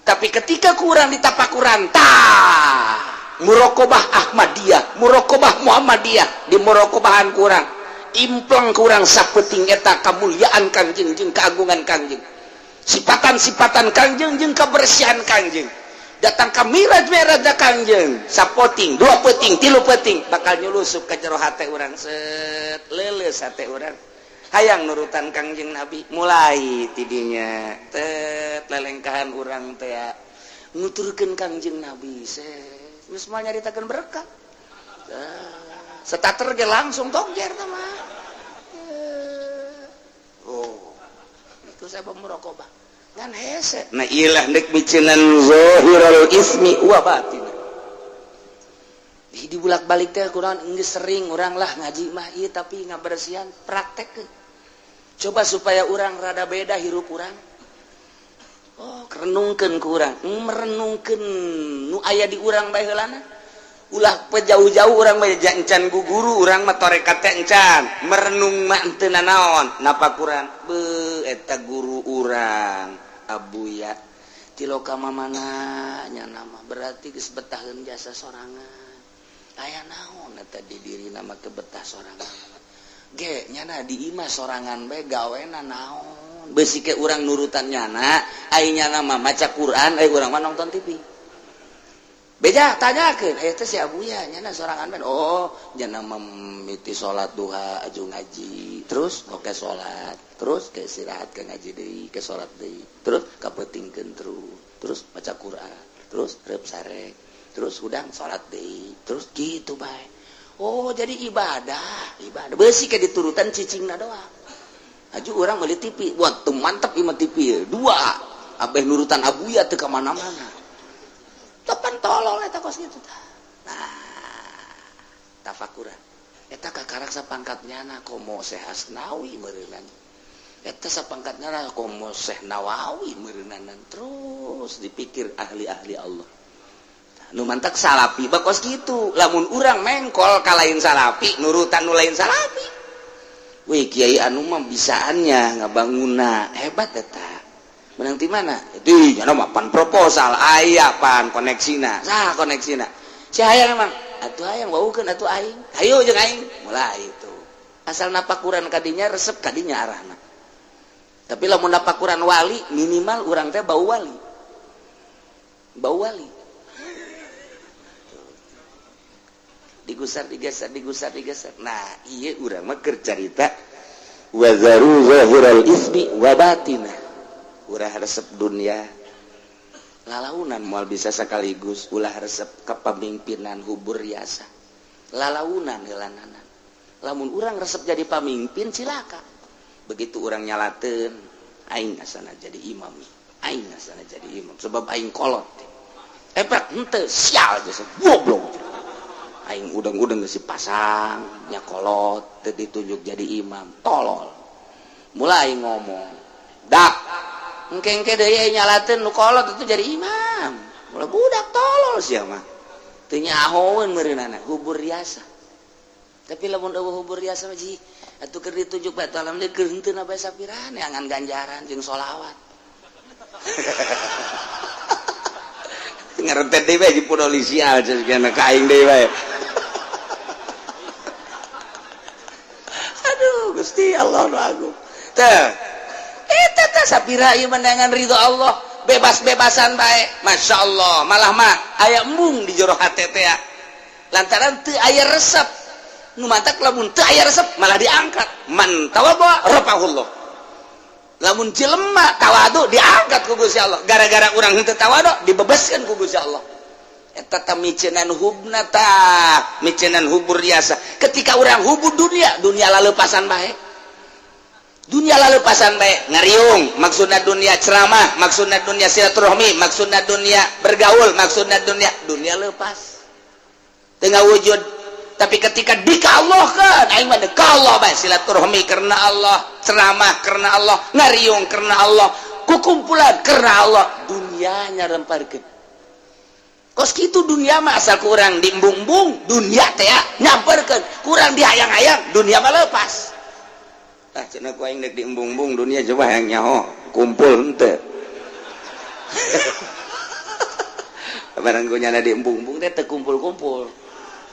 Tapi ketika kurang ditapakuran tah muraqabah Ahmadiyah, muraqabah Muhammadiyah, di muraqabahan kurang impleng kurang sapeting eta kamuliaan Kangjeng jeung keagungan Kangjeng. Sipatan-sipatan Kangjeng jeung kebersihan Kangjeng. Datang ka miraj-miraj Kangjeng, sapoting, dua peting, tilu peting bakal nyulusup ka jero hate urang set leuleus hate urang. Hayang nurutan Kangjeng Nabi mulai tidinya tet lelengkahan urang teh nuturkeun Kangjeng Nabi set geus moal nyaritakeun berkat. Setater ge langsung tongjer teh mah. Oh itu saya muraqabah ngan hese.
Nah ilah ndek miceunan zahirul ismi
wa batin. Di bulak-balik teh kurang geus sering urang lah ngaji mah ieu tapi ngabersihan praktek. Coba supaya urang rada beda hirup urang. Oh, renungkeun ku urang, merenungkeun nu aya di urang bae heulana. Ulah pejauh-jauh urang mah encan guguru urang mah tarekat teh encan merenung mah henteu nanaon napakuran beuh eta guru urang Abuya tiloka mamana nya nama berarti geus betaheun jasa sorangan aya naon eta di diri nama kebetah sorangan. Ge nyana di imah sorangan bae gawena naon. Beusi ke urang nurutan nyana, ai nyana mah maca Quran, ai urang mah nonton TV. Beja tanyakeun, aya teh si Abuya nyana sorangan bae. Oh, nyana mimiti salat duha aju ngaji, terus oke salat, terus ke istirahat ke ngaji deui, ke salat deui, terus kapeutingkeun terus, terus maca Quran, terus reup sarek, terus hudang salat deui, terus gitu bae. Oh, jadi ibadah, ibadah. Beusi ke diturutan cicingna doang. Aju urang meuli TV, wah teu mantep ieu mah TV. Dua, abeh nurutan Abuya teu ka mana-mana. Tepan tolol eta kos kitu tah. Nah, tafakuran. Eta kakarak sapangkat nyana komo Syekh Asnawi meureunan. Eta sapangkat nyana komo Syekh Nawawi meureunanan. Terus dipikir ahli-ahli Allah. Nu mantak salapi bakos kitu. Lamun urang mengkol ka lain salapi, nurutan nu lain salapi. Wih, kiai anu mah bisaannya ngabanguna hebat eta. Menang ti mana? Di nyana mah pan proposal aya pan koneksina. Sah koneksina. Si hayang emang atuh hayang waukeun atuh aing. Hayu jeung aing. Mulai itu. Asal napakuran kadinya resep kadinya arahna. Tapi lamun napakuran wali minimal urang teh bau wali. Bau wali. Digusar digeser digusar digeser. Nah, ieu urang mah keur carita wa zaru zahiral ismi wa batinah. Ulah resep dunia lalaunan moal bisa sekaligus, ulah resep kepemimpinan hubur riasa lalaunan heulananan. Lamun urang resep jadi pamimpin cilaka. Begitu urang nyalateun aing asana jadi imam, aing asana jadi imam sebab aing kolot. Epek henteu sial geus goblok. Aing udang-udang geus dipasang nya kolot teu ditunjuk jadi imam, tolol. Mulai ngomong, dak engke-engke deui nyalateun nu kolot itu jadi imam. Mulai budak tolol sia mah. Teu nyahoeun meureunana hubur riasa. Tapi lamun eueuh hubur riasa mah ji atuh keur ditunjuk bae alhamdulillah keur henteu na bae sapirane angan ganjaran jeung sholawat. Ngarentet deui bae di polisi aja kana ka aing deui bae. Aduh Gusti Allah nu agung. Teh eta teh sapira ieu menangan ridho Allah, bebas-bebasan bae. Masya Allah, malah mah aya embung di jero hate teh lantaran teu aya resep. Nu mantak lamun teu aya resep malah diangkat. Man tawadhu rafa'ahullah. Lamun jelema tawadu diangkat ku Gusti Allah. Gara-gara urang henteu tawadu dibebaskeun ku Gusti Allah. Eta tah micenan hubna tah, micenan hubur biasa. Ketika urang hubur dunia, dunia laleupasan bae. Dunia lalepasan bae ngariung, maksudna dunia ceramah, maksudna dunia silaturahmi, maksudna dunia bergaul, maksudna dunia dunia lepas tengah wujud. Tapi ketika dikallahkan aing mah Allah bae silaturahmi karena Allah, ceramah karena Allah, ngariung karena Allah, kukumpulan karena Allah, dunianya remparkeun. Kos kitu dunia mah asal kurang diembung-embung dunia teh nyamperkeun, kurang dihayang-hayang dunia mah lepas. Ah cenah ku aing deuk diembung-embung dunia coba hayang nyaho kumpul henteu. Barang ku nyana diembung-embung teh teu kumpul-kumpul.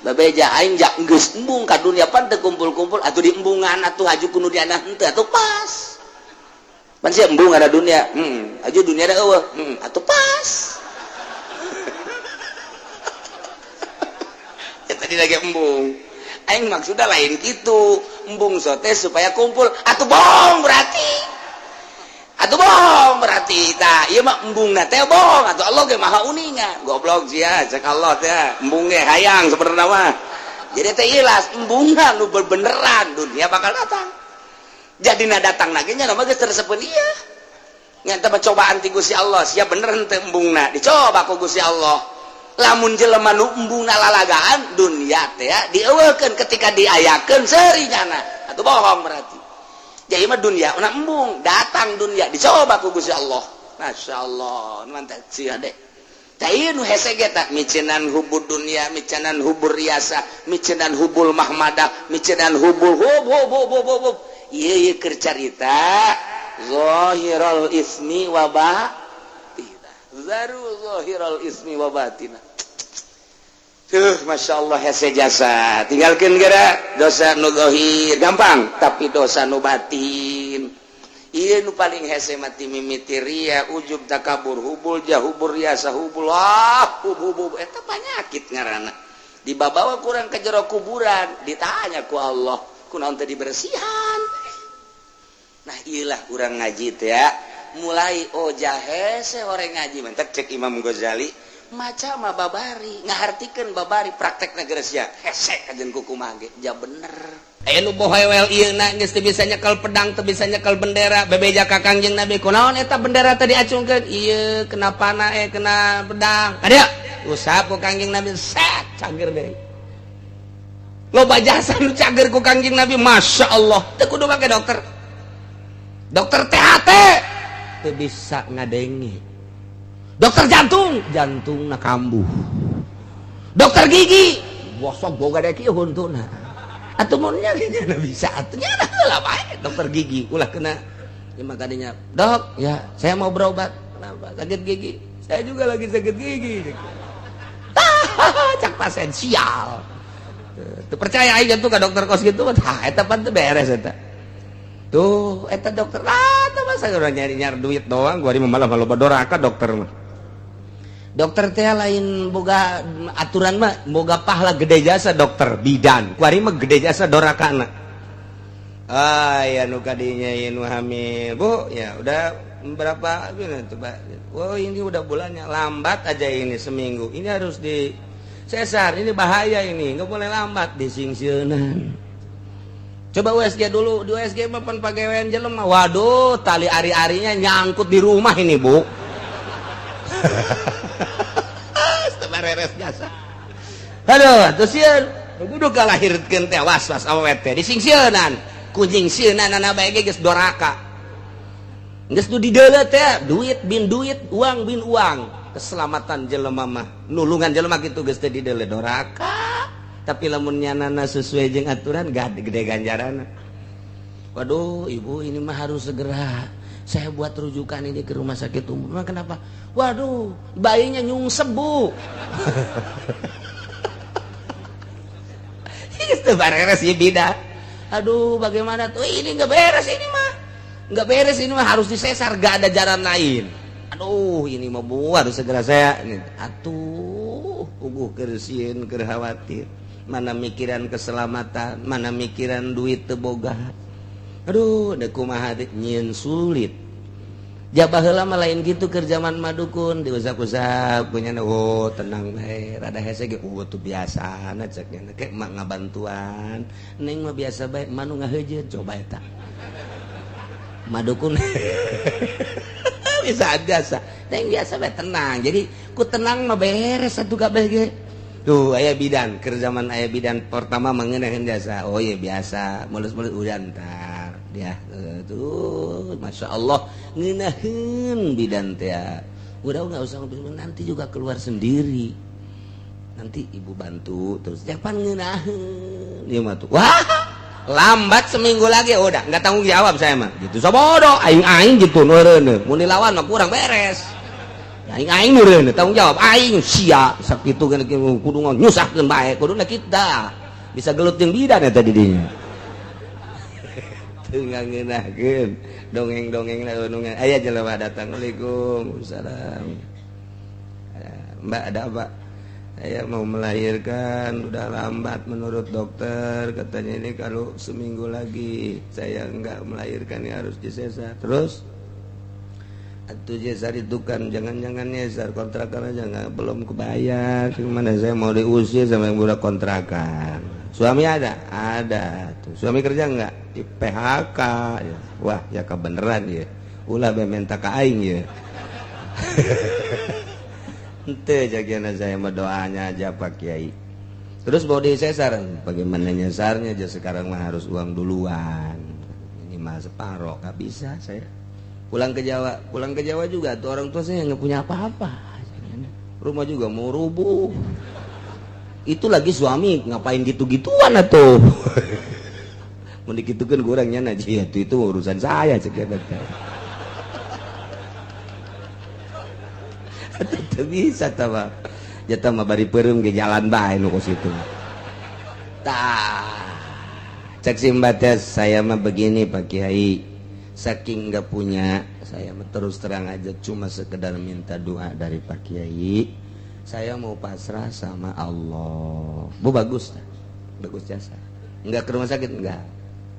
Babeja aing jak geus embung ka dunia pan teu kumpul-kumpul atuh diembungan atuh haju ku nu diana henteu atuh pas. Pan sia embung ada dunia, aju dunia da eueuh, atuh pas. Ya tadi lagi embung. Aing maksudnya lain gitu, embung sote supaya kumpul atuh bohong berarti, atuh bohong berarti. Tah ieu mah embungna teh bohong atuh Allah ge maha uninga goblok sia cek Allah teh embung ge hayang sebenarnya mah. Jadi teh ilas embungna nu beneran dunia bakal datang. Jadi na datang lagi nya mah geus tersepeun ieu nyata cobaan ti Gusti Allah sia bener henteu embungna dicoba ku Gusti Allah. Lamun jelema nu embungna lalagaan dunia teh dieuweukeun ketika diayakeun seuri nyana atuh bohong berarti. Jadi mah dunia una embung datang dunia dicoba ku Gusti Allah. Masya Allah mantap sia deh. Tah ieu nu hese ge tah micenan hubur dunia, micenan hubur riasa, micenan hubul mahmadah, micenan hubul hub hub hub hub hub. Ieu ieu keur carita zahiral ismi wa batinah. Zaru zahiral ismi wa batinah. Tuh, Masya Allah, hese jasa. Tinggalkan geura dosa nu zahir gampang, tapi dosa nu batin ieu nu paling hese mati mimiti ria, ujub, takabur, hubul jah, hubur riasa, hubul ah, hub hub hub eta penyakit ngaranna. Dibabawa kurang ke jero kuburan, ditanya ku Allah, kunaon teu dibersihan? Nah, iyalah urang ngaji teh ya. Mulai oh hese orang ngaji mantak cek Imam Ghazali maca mah babari, ngahartikeun babari, praktekna geus sia hese kajen kukumaha ge ja bener.
Aya nu bohewel ieu na geus teu bisa nyekel pedang, teu bisa nyekel bendera, bebeja ka Kangjeng Nabi, kunaon eta bendera tadi acungkeun ieu kena panah, kena pedang. Kadieu usap ku Kangjeng Nabi, set cager deui. Loba jasa nu cager ku Kangjeng Nabi, Masya Allah. Teu kudu make dokter. Dokter THT teu bisa ngadenge. Dokter jantung, jantungna kambuh. Dokter gigi, bosok boga dek ieu huntuna. Atuh mun nya bisa atuh nya heula bae dokter gigi ulah kena. Ya makanya, "Dok, ya saya mau berobat." "Kenapa?" "Sakit gigi." "Saya juga lagi sakit gigi." Cak pasien sial. Teu percaya aing tuh ka dokter kos gitu, tah eta pan teu beres eta. Tuh, eta dokter lah, tah masa urang nyari-nyari duit doang, gua di malah loba doraka dokter mah. Dokter teh lain boga aturan mah boga pahala gede jasa dokter bidan, kuari mah gede jasa dorakana. Ah ya nu kadinya ieu nu hamil, Bu, ya udah berapa ini coba. Oh, ini udah bulannya, lambat aja ini seminggu. Ini harus di sesar, ini bahaya ini, nggak boleh lambat disingsieunan. Coba USG dulu, di USG mah pan pagawean jelema. Waduh, tali ari-arinya nyangkut di rumah ini, Bu. Beres jasa. Aduh, terus sieun. Kudu kalahirkeun teh was-was awewe teh disingsieunan. Kucing sieunana bae ge geus doraka. Geus nu dideuleu teh duit bin duit, uang bin uang. Keselamatan jelema mah, nulungan jelema kitu geus teh dideuleu doraka. Tapi lamun nyanana sesuai jeung aturan gak gede ganjaran. Waduh, ibu, ini mah harus segera saya buat rujukan ini ke rumah sakit umum. Memang kenapa? Waduh, bayinya nyungsep, Bu. Itu beres ya beda. Aduh, bagaimana tuh? Ini nggak beres ini mah. Nggak beres ini mah, harus disesar, gak ada jalan lain. Aduh, ini mah Bu harus segera saya. Ini. Atuh, puguh keur sieun, keur khawatir. Mana mikiran keselamatan, mana mikiran duit teu boga. Aduh, da kumaha teh nyieun sulit. Jabah heula mah lain gitu keur zaman madukun diusap-usap punya, oh tenang bae, rada hese ge, oh tuh biasa cek nya kayak mak ngabantuan, neng mah biasa bae, manu ngaheujeun coba eta. Madukun bisa biasa, neng biasa bae tenang. Jadi ku tenang mah beres satu kabeh ge. Tuh aya bidan keur zaman aya bidan pertama mengenakan jasa. Oh iya biasa, mulus-mulus udah ntar ya tuh Masya Allah ngenahin bidan teh udah nggak usah, nanti juga keluar sendiri, nanti ibu bantu terus jangan ngenahin dia mah tuh. Wah, lambat seminggu lagi udah nggak tanggung jawab saya mah gitu, so bodoh aing aing gitu nureun mun dilawan mah kurang beres aing aing nureun tanggung jawab aing sia sakitu kan kudu nyusahkeun bae kuduna kita bisa gelut jeung bidan eta di dinya. Teu ngeunahkeun dongeng-dongeng dongeng aya jelema datang, "Waalaikumsalam, Mbak, ada apa?" "Saya mau melahirkan, udah lambat menurut dokter katanya ini kalau seminggu lagi saya nggak melahirkan ya harus disesar." Terus atuh nyesar itu kan jangan-jangan nyesar kontrakan aja nggak belum kebayar, gimana saya mau diusir sama yang budak kontrakan. "Suami ada?" "Ada." Tuh, suami kerja nggak? "Di PHK." Ya. Wah ya kebeneran ya, ulah be minta ka aing ya. Ente jagiana saya mah doanya aja Pak Kiai. Terus mau disesar, bagaimana nyesarnya aja sekarang mah harus uang duluan. Ini mah separoh, nggak bisa saya. Pulang ke Jawa, pulang ke Jawa juga tuh orang tua saya nggak punya apa-apa. Rumah juga mau rubuh. Itu lagi suami ngapain gitu-gituan atuh. Mau dikitukan kurangnya naji itu urusan saya cek. Bisa tawa.
Jatah mah bari peureum ge jalan bae nu kos kitu. Tah, cek si Mbak teh, saya mah begini Pak Kiai, saking nggak punya, saya mah terus terang aja cuma sekedar minta doa dari Pak Kiai. Saya mau pasrah sama Allah. Bu, bagus dah. Bagus jasa. Enggak ke rumah sakit enggak.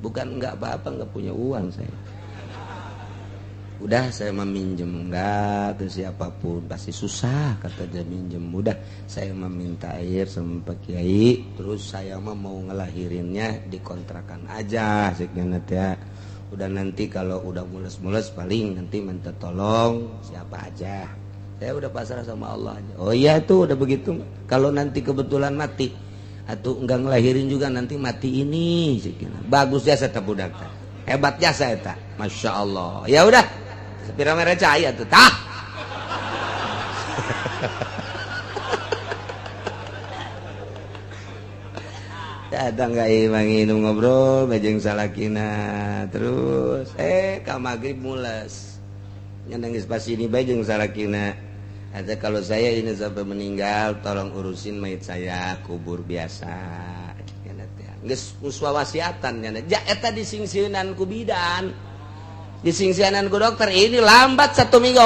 Bukan enggak apa-apa, enggak punya uang saya. Udah saya meminjem enggak ke siapapun, pasti susah kata dia minjem. Udah saya meminta air sama Pak Kiai, terus saya mah mau ngelahirinnya di kontrakan aja sekian ya. Udah nanti kalau udah mules-mules paling nanti minta tolong siapa aja. Saya udah pasrah sama Allah aja. Oh iya tuh udah begitu. Kalau nanti kebetulan mati atau enggak ngelahirin juga nanti mati ini sekian. Bagus jasa ta budak teh. Hebat jasa eta. Masya Allah. Ya udah. Sepira mere cahaya tuh. Tah. Datang ka imah nginum ngobrol bejeng salakina terus ka magrib mules. Ngan geus pas ini bae jeung salakina. Ada kalau saya ini sampai meninggal tolong urusin mayit saya kubur biasa. Geus wasiatan nya. Ja eta disingsieunan ku bidan. Disingsieunan ku dokter ini lambat 1 minggu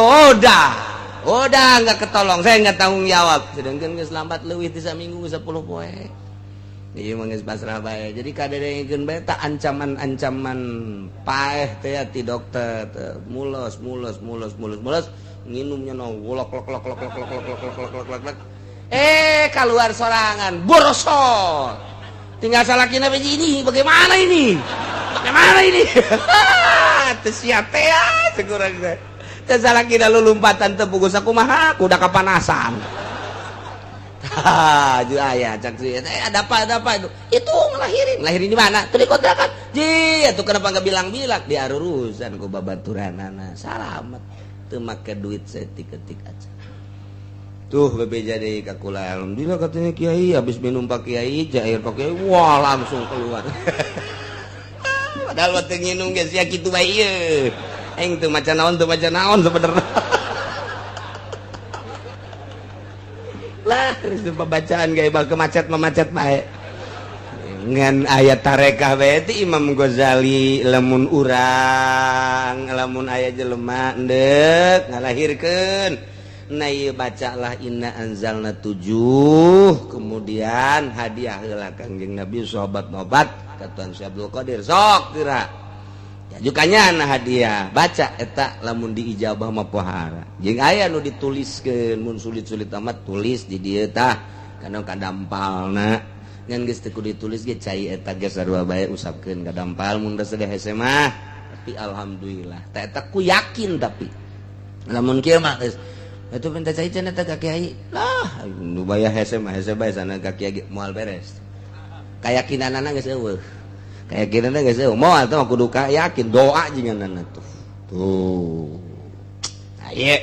udah enggak ketolong, saya enggak tanggung jawab. Sedangkan geus lambat leuwih ti saminggu 10 poe. Ieu mah geus pasrah bae. Jadi kadadengkeun bae tak ancaman-ancaman paeh teh ti dokter mules mules mules mules mules nginumnya no wolok lok lok lok lok lok lok lok lok lok lok. Keluar sorangan borosot. Tinggal salakina biji ini bagaimana ini? Bagaimana ini? Teu siap teh sekurang teh. Teu salakina lulumpatan teu pugus sakumaha kuda kapanasan. Ha, ju aya cak sih. Ada apa itu? Itu ngelahirin. Ngelahirin di mana? Tuh di kontrakan. Ji, atuh kenapa enggak bilang-bilang? Di arurusan ku babaturanana. Salamet. Teu make duit setik-ketik aja. Tuh bebeja deui ka kula. Alhamdulillah katanya kiai habis minum Pak Kiai, air Pak Kiai, wah langsung keluar. Padahal waktu nginum geus sia kitu bae ieu. Aing teu maca naon sebenarnya. Lah terus pembacaan gaya bakal macet bae ngan ayat tarekah bae ti Imam Ghazali lamun urang lamun aya jelema endek ngalahirkeun nah ieu bacalah inna anzalna 7 kemudian hadiah heula Kangjeng Nabi sahabat nobat ka Tuan Syekh Abdul Qadir sok geura jukanya nah hadiah baca eta lamun diijabah mah pohara jeung aya nu dituliskeun mun sulit-sulit amat tulis di dieu tah kana kadampalna ngan geus teu kudu ditulis ge cai eta geus sarua bae usapkeun kadampal mun geus hese mah tapi alhamdulillah tah eta ku yakin tapi lamun kieu mah geus atuh minta cai cenah eta ka kiai lah nu baya hese mah hese bae sana ka kiai moal beres kayakinanana geus eueuh keyakinan geus eueuh moal teh kudu yakin doa jeung tuh tuh aya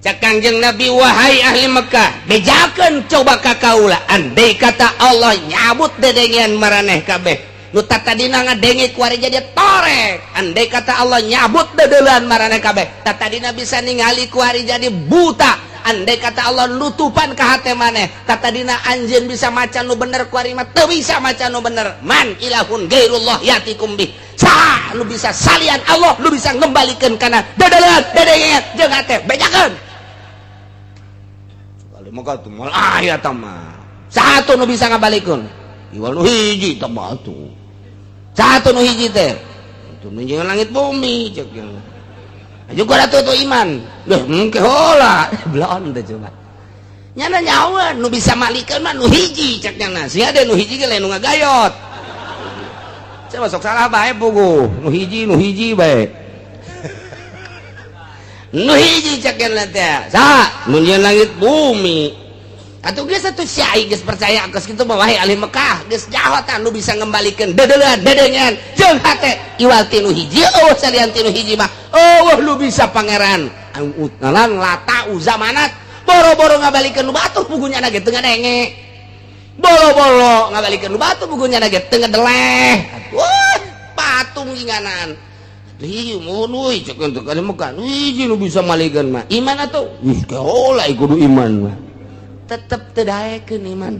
cak Kangjeng Nabi wahai ahli Mekah bejakeun coba ka kaula andai kata Allah nyabut dedengean maraneh kabeh nu tatadina ngadenge ku ari jadi torek andai kata Allah nyabut dedeuleun maraneh kabeh tatadina bisa ningali ku ari jadi buta andai kata Allah nutupan ka hate maneh tatadina anjeun bisa maca nu bener ku ari mah teu bisa maca nu bener man ilahun gairullah yatikum bih saha nu bisa salian Allah nu bisa ngembalikeun kana dedeuleun dedengean jeung hate bejakeun sekali maka tuh moal aya tah mah satu nu bisa ngabalikeun iwal nu hiji tah mah tuh satu nu hiji teh itu nu langit bumi cek yang juga ada tuh iman duh mungkin hola belon teh coba nyana nyawa nu bisa malikeun mah nu hiji cek nyana sia ada nu hiji ge lain nu ngagayot saya masuk salah bae pugu nu hiji bae nu hiji cek nyana teh saha nu nyieun langit bumi atuh geus atuh sia geus percaya geus kitu mah wahai ahli Mekah geus jahotan nu bisa ngembalikeun dedeuleun dedengean jeung hate iwal ti nu hiji eueuh salian ti nu hiji mah eueuh lu bisa pangeran anu lata uzamanat boro-boro ngabalikeun nu batu pugunya na ge teu ngadenge boro-boro ngabalikeun nu batu pugunya na ge teu ngadeleh wah patung jinganan hiji mun euy cek teh ka Mekah hiji nu bisa malikeun mah iman atuh ih kaola kudu iman mah Tetep teu daekeun iman.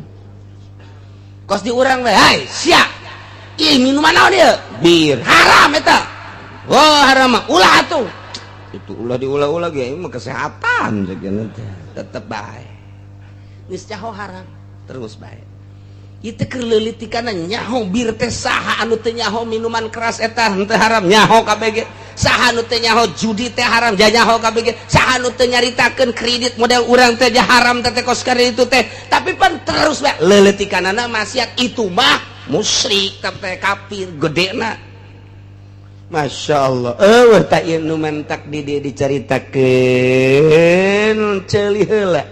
Kos di urang we, "Hai, sia. Ih, minuman naon ieu? Bir. Haram eta." "Oh, haram mah ulah atuh." Itu ulah diulah-ulah ge mah kesehatan sakieu teh. Tetep bae. Geus nyaho haram, terus bae. Itu keur leulitikanna nyaho bir teh. Saha anu teu nyaho minuman keras eta henteu haram? Nyaho kabeh. Saha anu teu nyaho judi teh haram? Ja nyaho kabeh. Saha anu teu nyaritakeun kredit model urang teh ja haram teh kos itu teh? Tapi pan terus bae leulitikanana maksiat. Itu mah musyrik teh, kafir gedena. Masya Allah, eueuh tak ieu nu mentak di dieu dicaritakeun ceuli heula.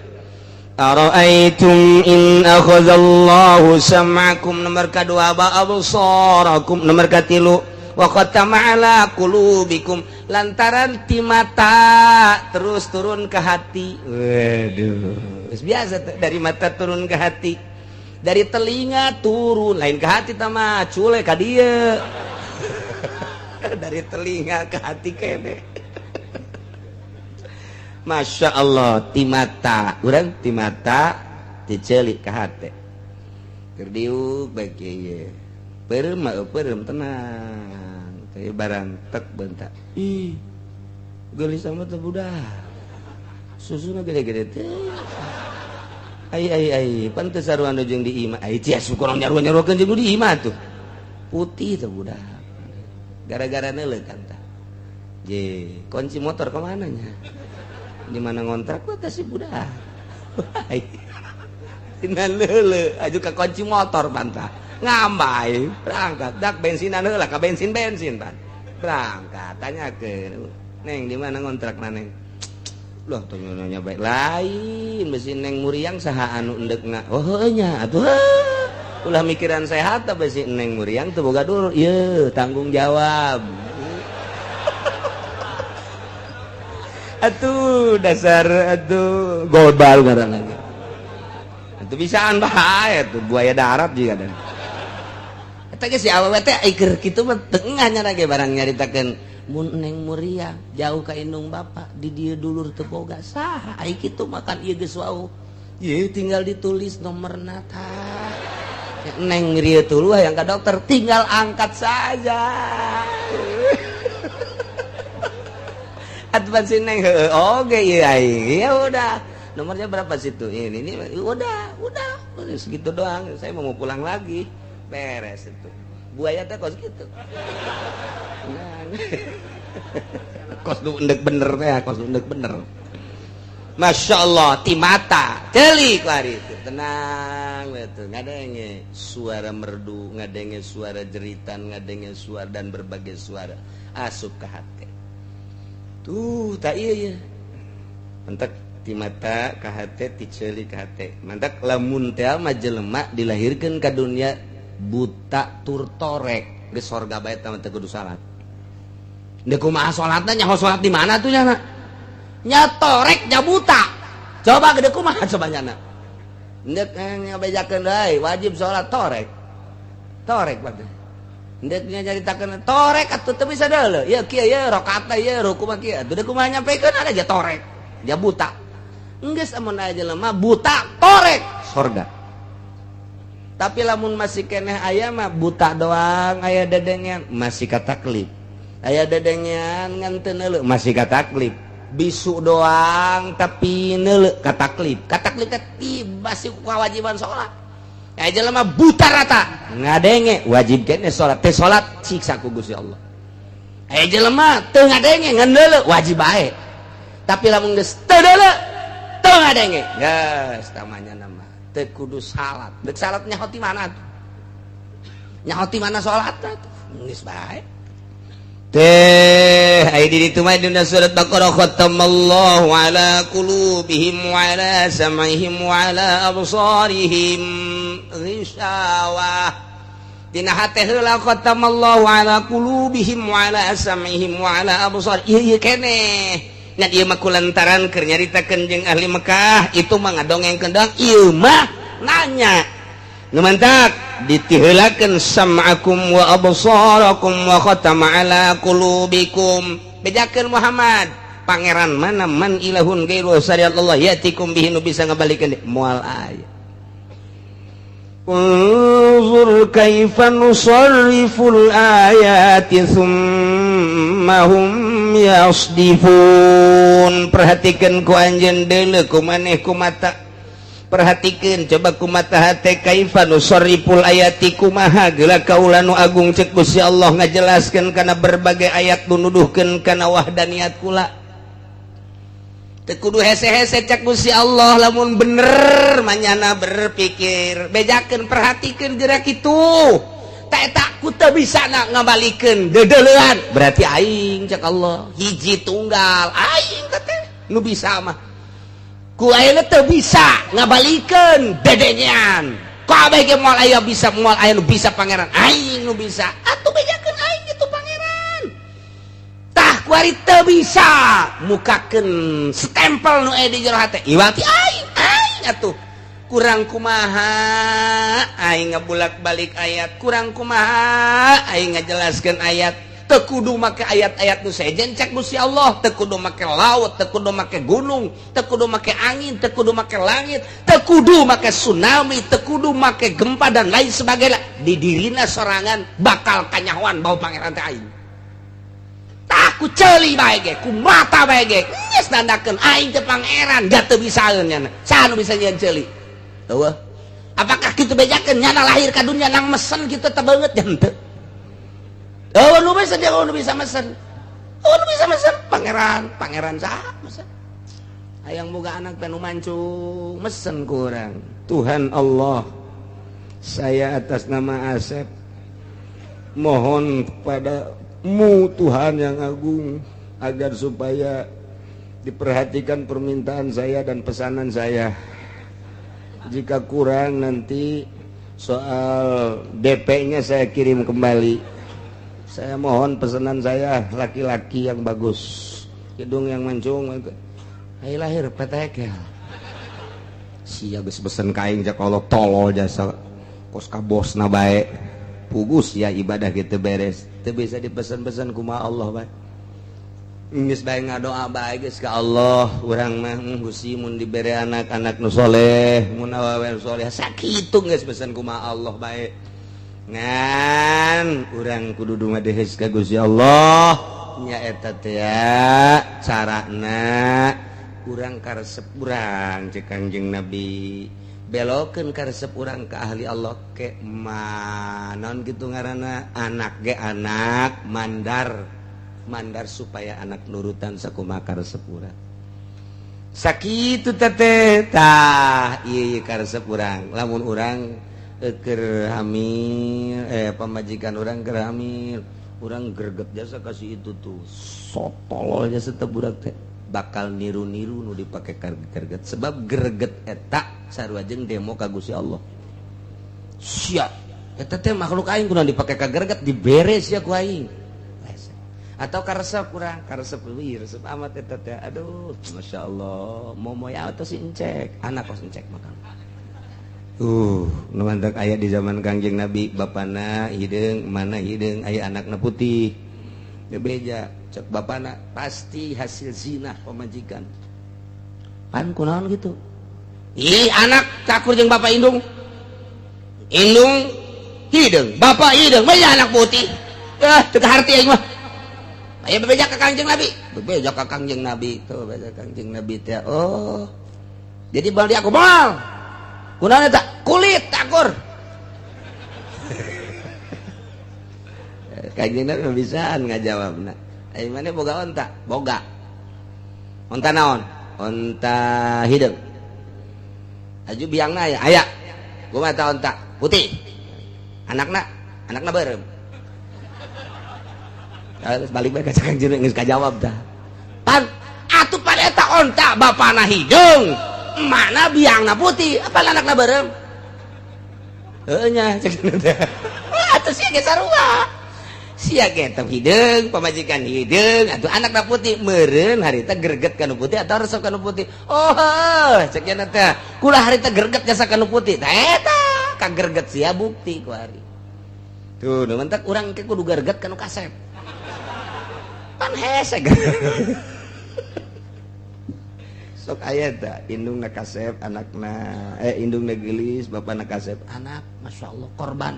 Ara'aitum in akhadallahu sam'akum, nomor kadua, wa absarakum, nomor katilu, wa khatama ala qulubikum. Lantaran ti mata terus turun ke hati. Waduh, biasa tuh, dari mata turun ke hati, dari telinga turun lain ke hati tama cule ka dieu, dari telinga ke hati kene. Masya Allah, ti mata urang, ti mata dicelik ke hati, terdiuk baik ye peureum mah peureum tenang kayak barang tek bentak. Ih, geulis sama teh budak susuna gede-gede teh. Ai ai ai, pan teu sarua anu jeung di imah. Ai cia syukur nyaruan-nyaruakeun jeung di imah tuh putih teh budak gara-gara neuleuh kan tah. Je kunci motor kemana nya, di mana ngontrak gua teh si budak tina leule aju ka kunci motor bantah ngambai berangkat dak bensinan heula ka bensin bensin pan berangkat. Tanya ke neng, di mana ngontrak na, neng? Loh, tuh nanya baik lain besi neng muriang saha anu endekna. Oh, heuh nya atuh, ulah mikiran sehat besi neng muriang teu boga dulur ieu tanggung jawab. Atuh dasar atuh gobal ngaranna lagi. Atuh bisaan bahaya tuh buaya darat juga dan. Eta ge si awewe teh keur kitu mah tengah nya ge barang nyaritakeun mun neng muria jauh ka indung bapak di dieu dulur teu boga saha ai kitu makan ieu geus wau. Ieu tinggal ditulis nomorna tah. Neng rieu tuluh yang ka dokter tinggal angkat saja. Atuh si neng oke iya ya udah nomornya berapa situ ini udah segitu doang, saya mau pulang lagi beres. Itu buaya teh kos gitu kos nu endek bener teh, kos nu endek bener. Masya Allah, ti mata ceuli ku hari itu tenang betul ngadenge suara merdu, ngadenge suara jeritan, ngadenge suara dan berbagai suara asup ke hati. Tuh tak iya ya mentak ti mata ka hate, ti ceuli ka hate. Mantak lamun teh mah jelema dilahirkeun ka dunia buta tur torek geus sorga bae tah teu kudu salat. Deuk kumaha salatna, nyaho salat di mana tuh nyana? Nya torek nya buta. Coba gede kumaha coba nyana? Ndek ngabejakeun deui wajib salat torek. Torek berarti. Ndek nyaritakeun torek atuh teu bisa deuleu. Ieu kieu ieu rakaatna ieu ruku mah kieu. Atuh kumaha nyampekeun ada aja torek. Dia buta. Enggeus amun aya jelema buta torek sorga. Tapi lamun masih keneh aya mah buta doang aya dedengean masih kataklif. Aya dedengean ngan teu neuleuh masih kataklif. Bisu doang tapi neuleuh kataklif. Kataklif teh tiba si kewajiban salat. Aya jelema buta rata ngadenge wajib keneh salat teh salat siksa ku Gusti Allah. Aya jelema teu ngadenge ngan neuleuh wajib bae. Tapi lamun geus teu deuleuh teu ngadenge geus tamanya nama teu kudu salat. Deuk salat nyaho ti mana tuh? Nyaho ti mana salat tuh? Geus bae. Teh ai di ditu mah dina surat Baqarah khatamallahu ala qulubihim wa ala sam'ihim wa ala absarihim ghisawah. Dina hate heula khatamallahu ala qulubihim wa ala sam'ihim wa ala absar. Ieu ieu keneh. Nya ieu mah kulantaran keur nyaritakeun jeung ahli Mekah, itu mah ngadongengkeun doang, ieu mah nanya. Nu mantak ditiheulakeun sam'akum wa absarakum wa khatama ala qulubikum. Bejakeun Muhammad, Pangeran mana man ilahun gairu syariat Allah yatikum bihi nu bisa ngabalikeun moal aya. Unzur kaifa nusarriful ayati thumma hum yasdifun. Perhatikan ku anjeun deuleu, ku maneh ku mata, perhatikan coba ku mata hate, kaifa nusarriful ayati, kumaha geula kaula nu agung, cek Gusti Allah, ngajelaskeun kana berbagai ayat nu nuduhkeun kana wahdaniyat kula. Teu kudu hese-hese, cek Gusti Allah, lamun bener manyana berpikir, bejakeun, perhatikeun gerak itu tak tak ku teu bisa na ngabalikeun deudeulean, berarti aing, cek Allah, hiji tunggal aing teh nu bisa mah. Ku ayeuna teu bisa ngabalikeun dedengean, kabeh ge moal aya bisa, moal aya nu bisa pangeran, aing nu bisa. Atuh bejakeun aing itu pangeran. Tah, kuari teu bisa mukakeun stempel nu aya di jero hate, iwati aing, aing atuh kurang kumaha aing ngabulak-balik ayat, kurang kumaha aing ngajelaskeun ayat. Teu kudu make ayat-ayat nu sejen, cek Gusti Allah, teu kudu make laut, teu kudu make gunung, teu kudu make angin, teu kudu make langit, teu kudu make tsunami, teu kudu make gempa dan lain sebagainya, di dirina sorangan bakal kanyahoan bahwa pangeran teh aing. Tah, ku ceuli bae ge, ku mata bae ge geus nandakeun aing teh pangeran. Gak teu bisaeun nyana. Saha nu bisa nyieun ceuli? Eueuh. Apakah kitu bejakeun nyana lahir ka dunya nang mesen kitu teh beungeut nya henteu? Oh, nu bisa dia, nu bisa mesen. Oh, nu bisa mesen pangeran, pangeran saha mesen? Hayang boga anak teh nu mancung, mesen kurang. Tuhan Allah, saya atas nama Asep mohon kepadamu, Tuhan yang agung, agar supaya diperhatikan permintaan saya dan pesanan saya. Jika kurang, nanti soal DP-nya saya kirim kembali. Saya mohon pesanan saya laki-laki yang bagus, hidung yang mancung. Ayo lahir petekel. Sia geus pesen ka aing, cek Allah, tolol jasa kos ka bosna bae. Pugus ya ibadah gitu beres. Teu bisa dipesan-pesan, kumaha Allah bae. Geus bae ngadoa bae geus ka Allah urang mah, Gusti, mun dibere anak-anak nu soleh, mun awewe nu soleh, sakitu geus pesan, kumaha Allah bae. Ngan urang kudu dumadehes ka Gusti Allah nya, eta teh carana urang karesep urang, cek Kangjeng Nabi, belokeun karesep urang ke ahli Allah ke manon gitu ngaranna anak ge anak mandar mandar supaya anak nurutan sakumaha karesep urang, sakitu teh. Tah, ieu karesep urang lamun urang keur hamil, pamajikan urang keur hamil, urang greget jasa kasih itu tuh, sotolol jasa teh budak teh bakal niru-niru nu dipake greget, sebab greget eta sarua jeung demo ka Gusti Allah. Sia eta teh makhluk aing, kunaon dipake ka greget, dibere sia ku aing. Atau karesep kurang, karesep, wih, resep amat eta teh, aduh, Masya Allah, momoy atau si encek anak kos encek makan. Nu mantak aya di zaman Kangjeng Nabi, bapana hideung, mana hideung, aya anakna putih. Bebeja cek bapana, pasti hasil zina pamajikan. Pan kunaon gitu? Ih, anak cakur jeung bapak indung. Indung hideung, bapak hideung, banyak anak putih. Ah, teu kaharti aing mah. Aya bebeja ka Kangjeng Nabi. Bebeja ka Kangjeng Nabi tuh, bebeja Kangjeng Nabi teh. Oh. Jadi bal aku moal. Kunaon eta? Kulit takur. Kangjeng Nabi bisaan ngajawabna. Ai maneh boga onta? Boga. Onta naon? Onta hideung. Aju biangna aya? Aya. Kumaha eta onta? Putih. Anakna? Anakna beureum. Terus balik bae ka Kangjeng, geus kajawab tah. Pan atuh pan eta onta bapana hideung, emakna biangna putih, apa anakna beureum? Heueuh nya, cek teh. Atuh sia ge sarua. Sia ge teh hideung, pamajikan hideung, atuh anakna putih, meureun harita greget kana putih atau resep kana putih. Oh, heuh, cek teh. Kula harita greget jasa kana putih. Tah eta kagerget sia bukti ku hari. Tuh, nu mentak urang ke kudu greget kana kasep. Pan hese. Sok aya tah indungna kasep, anakna, eh, indungna geulis, bapakna kasep, anak Masya Allah korban.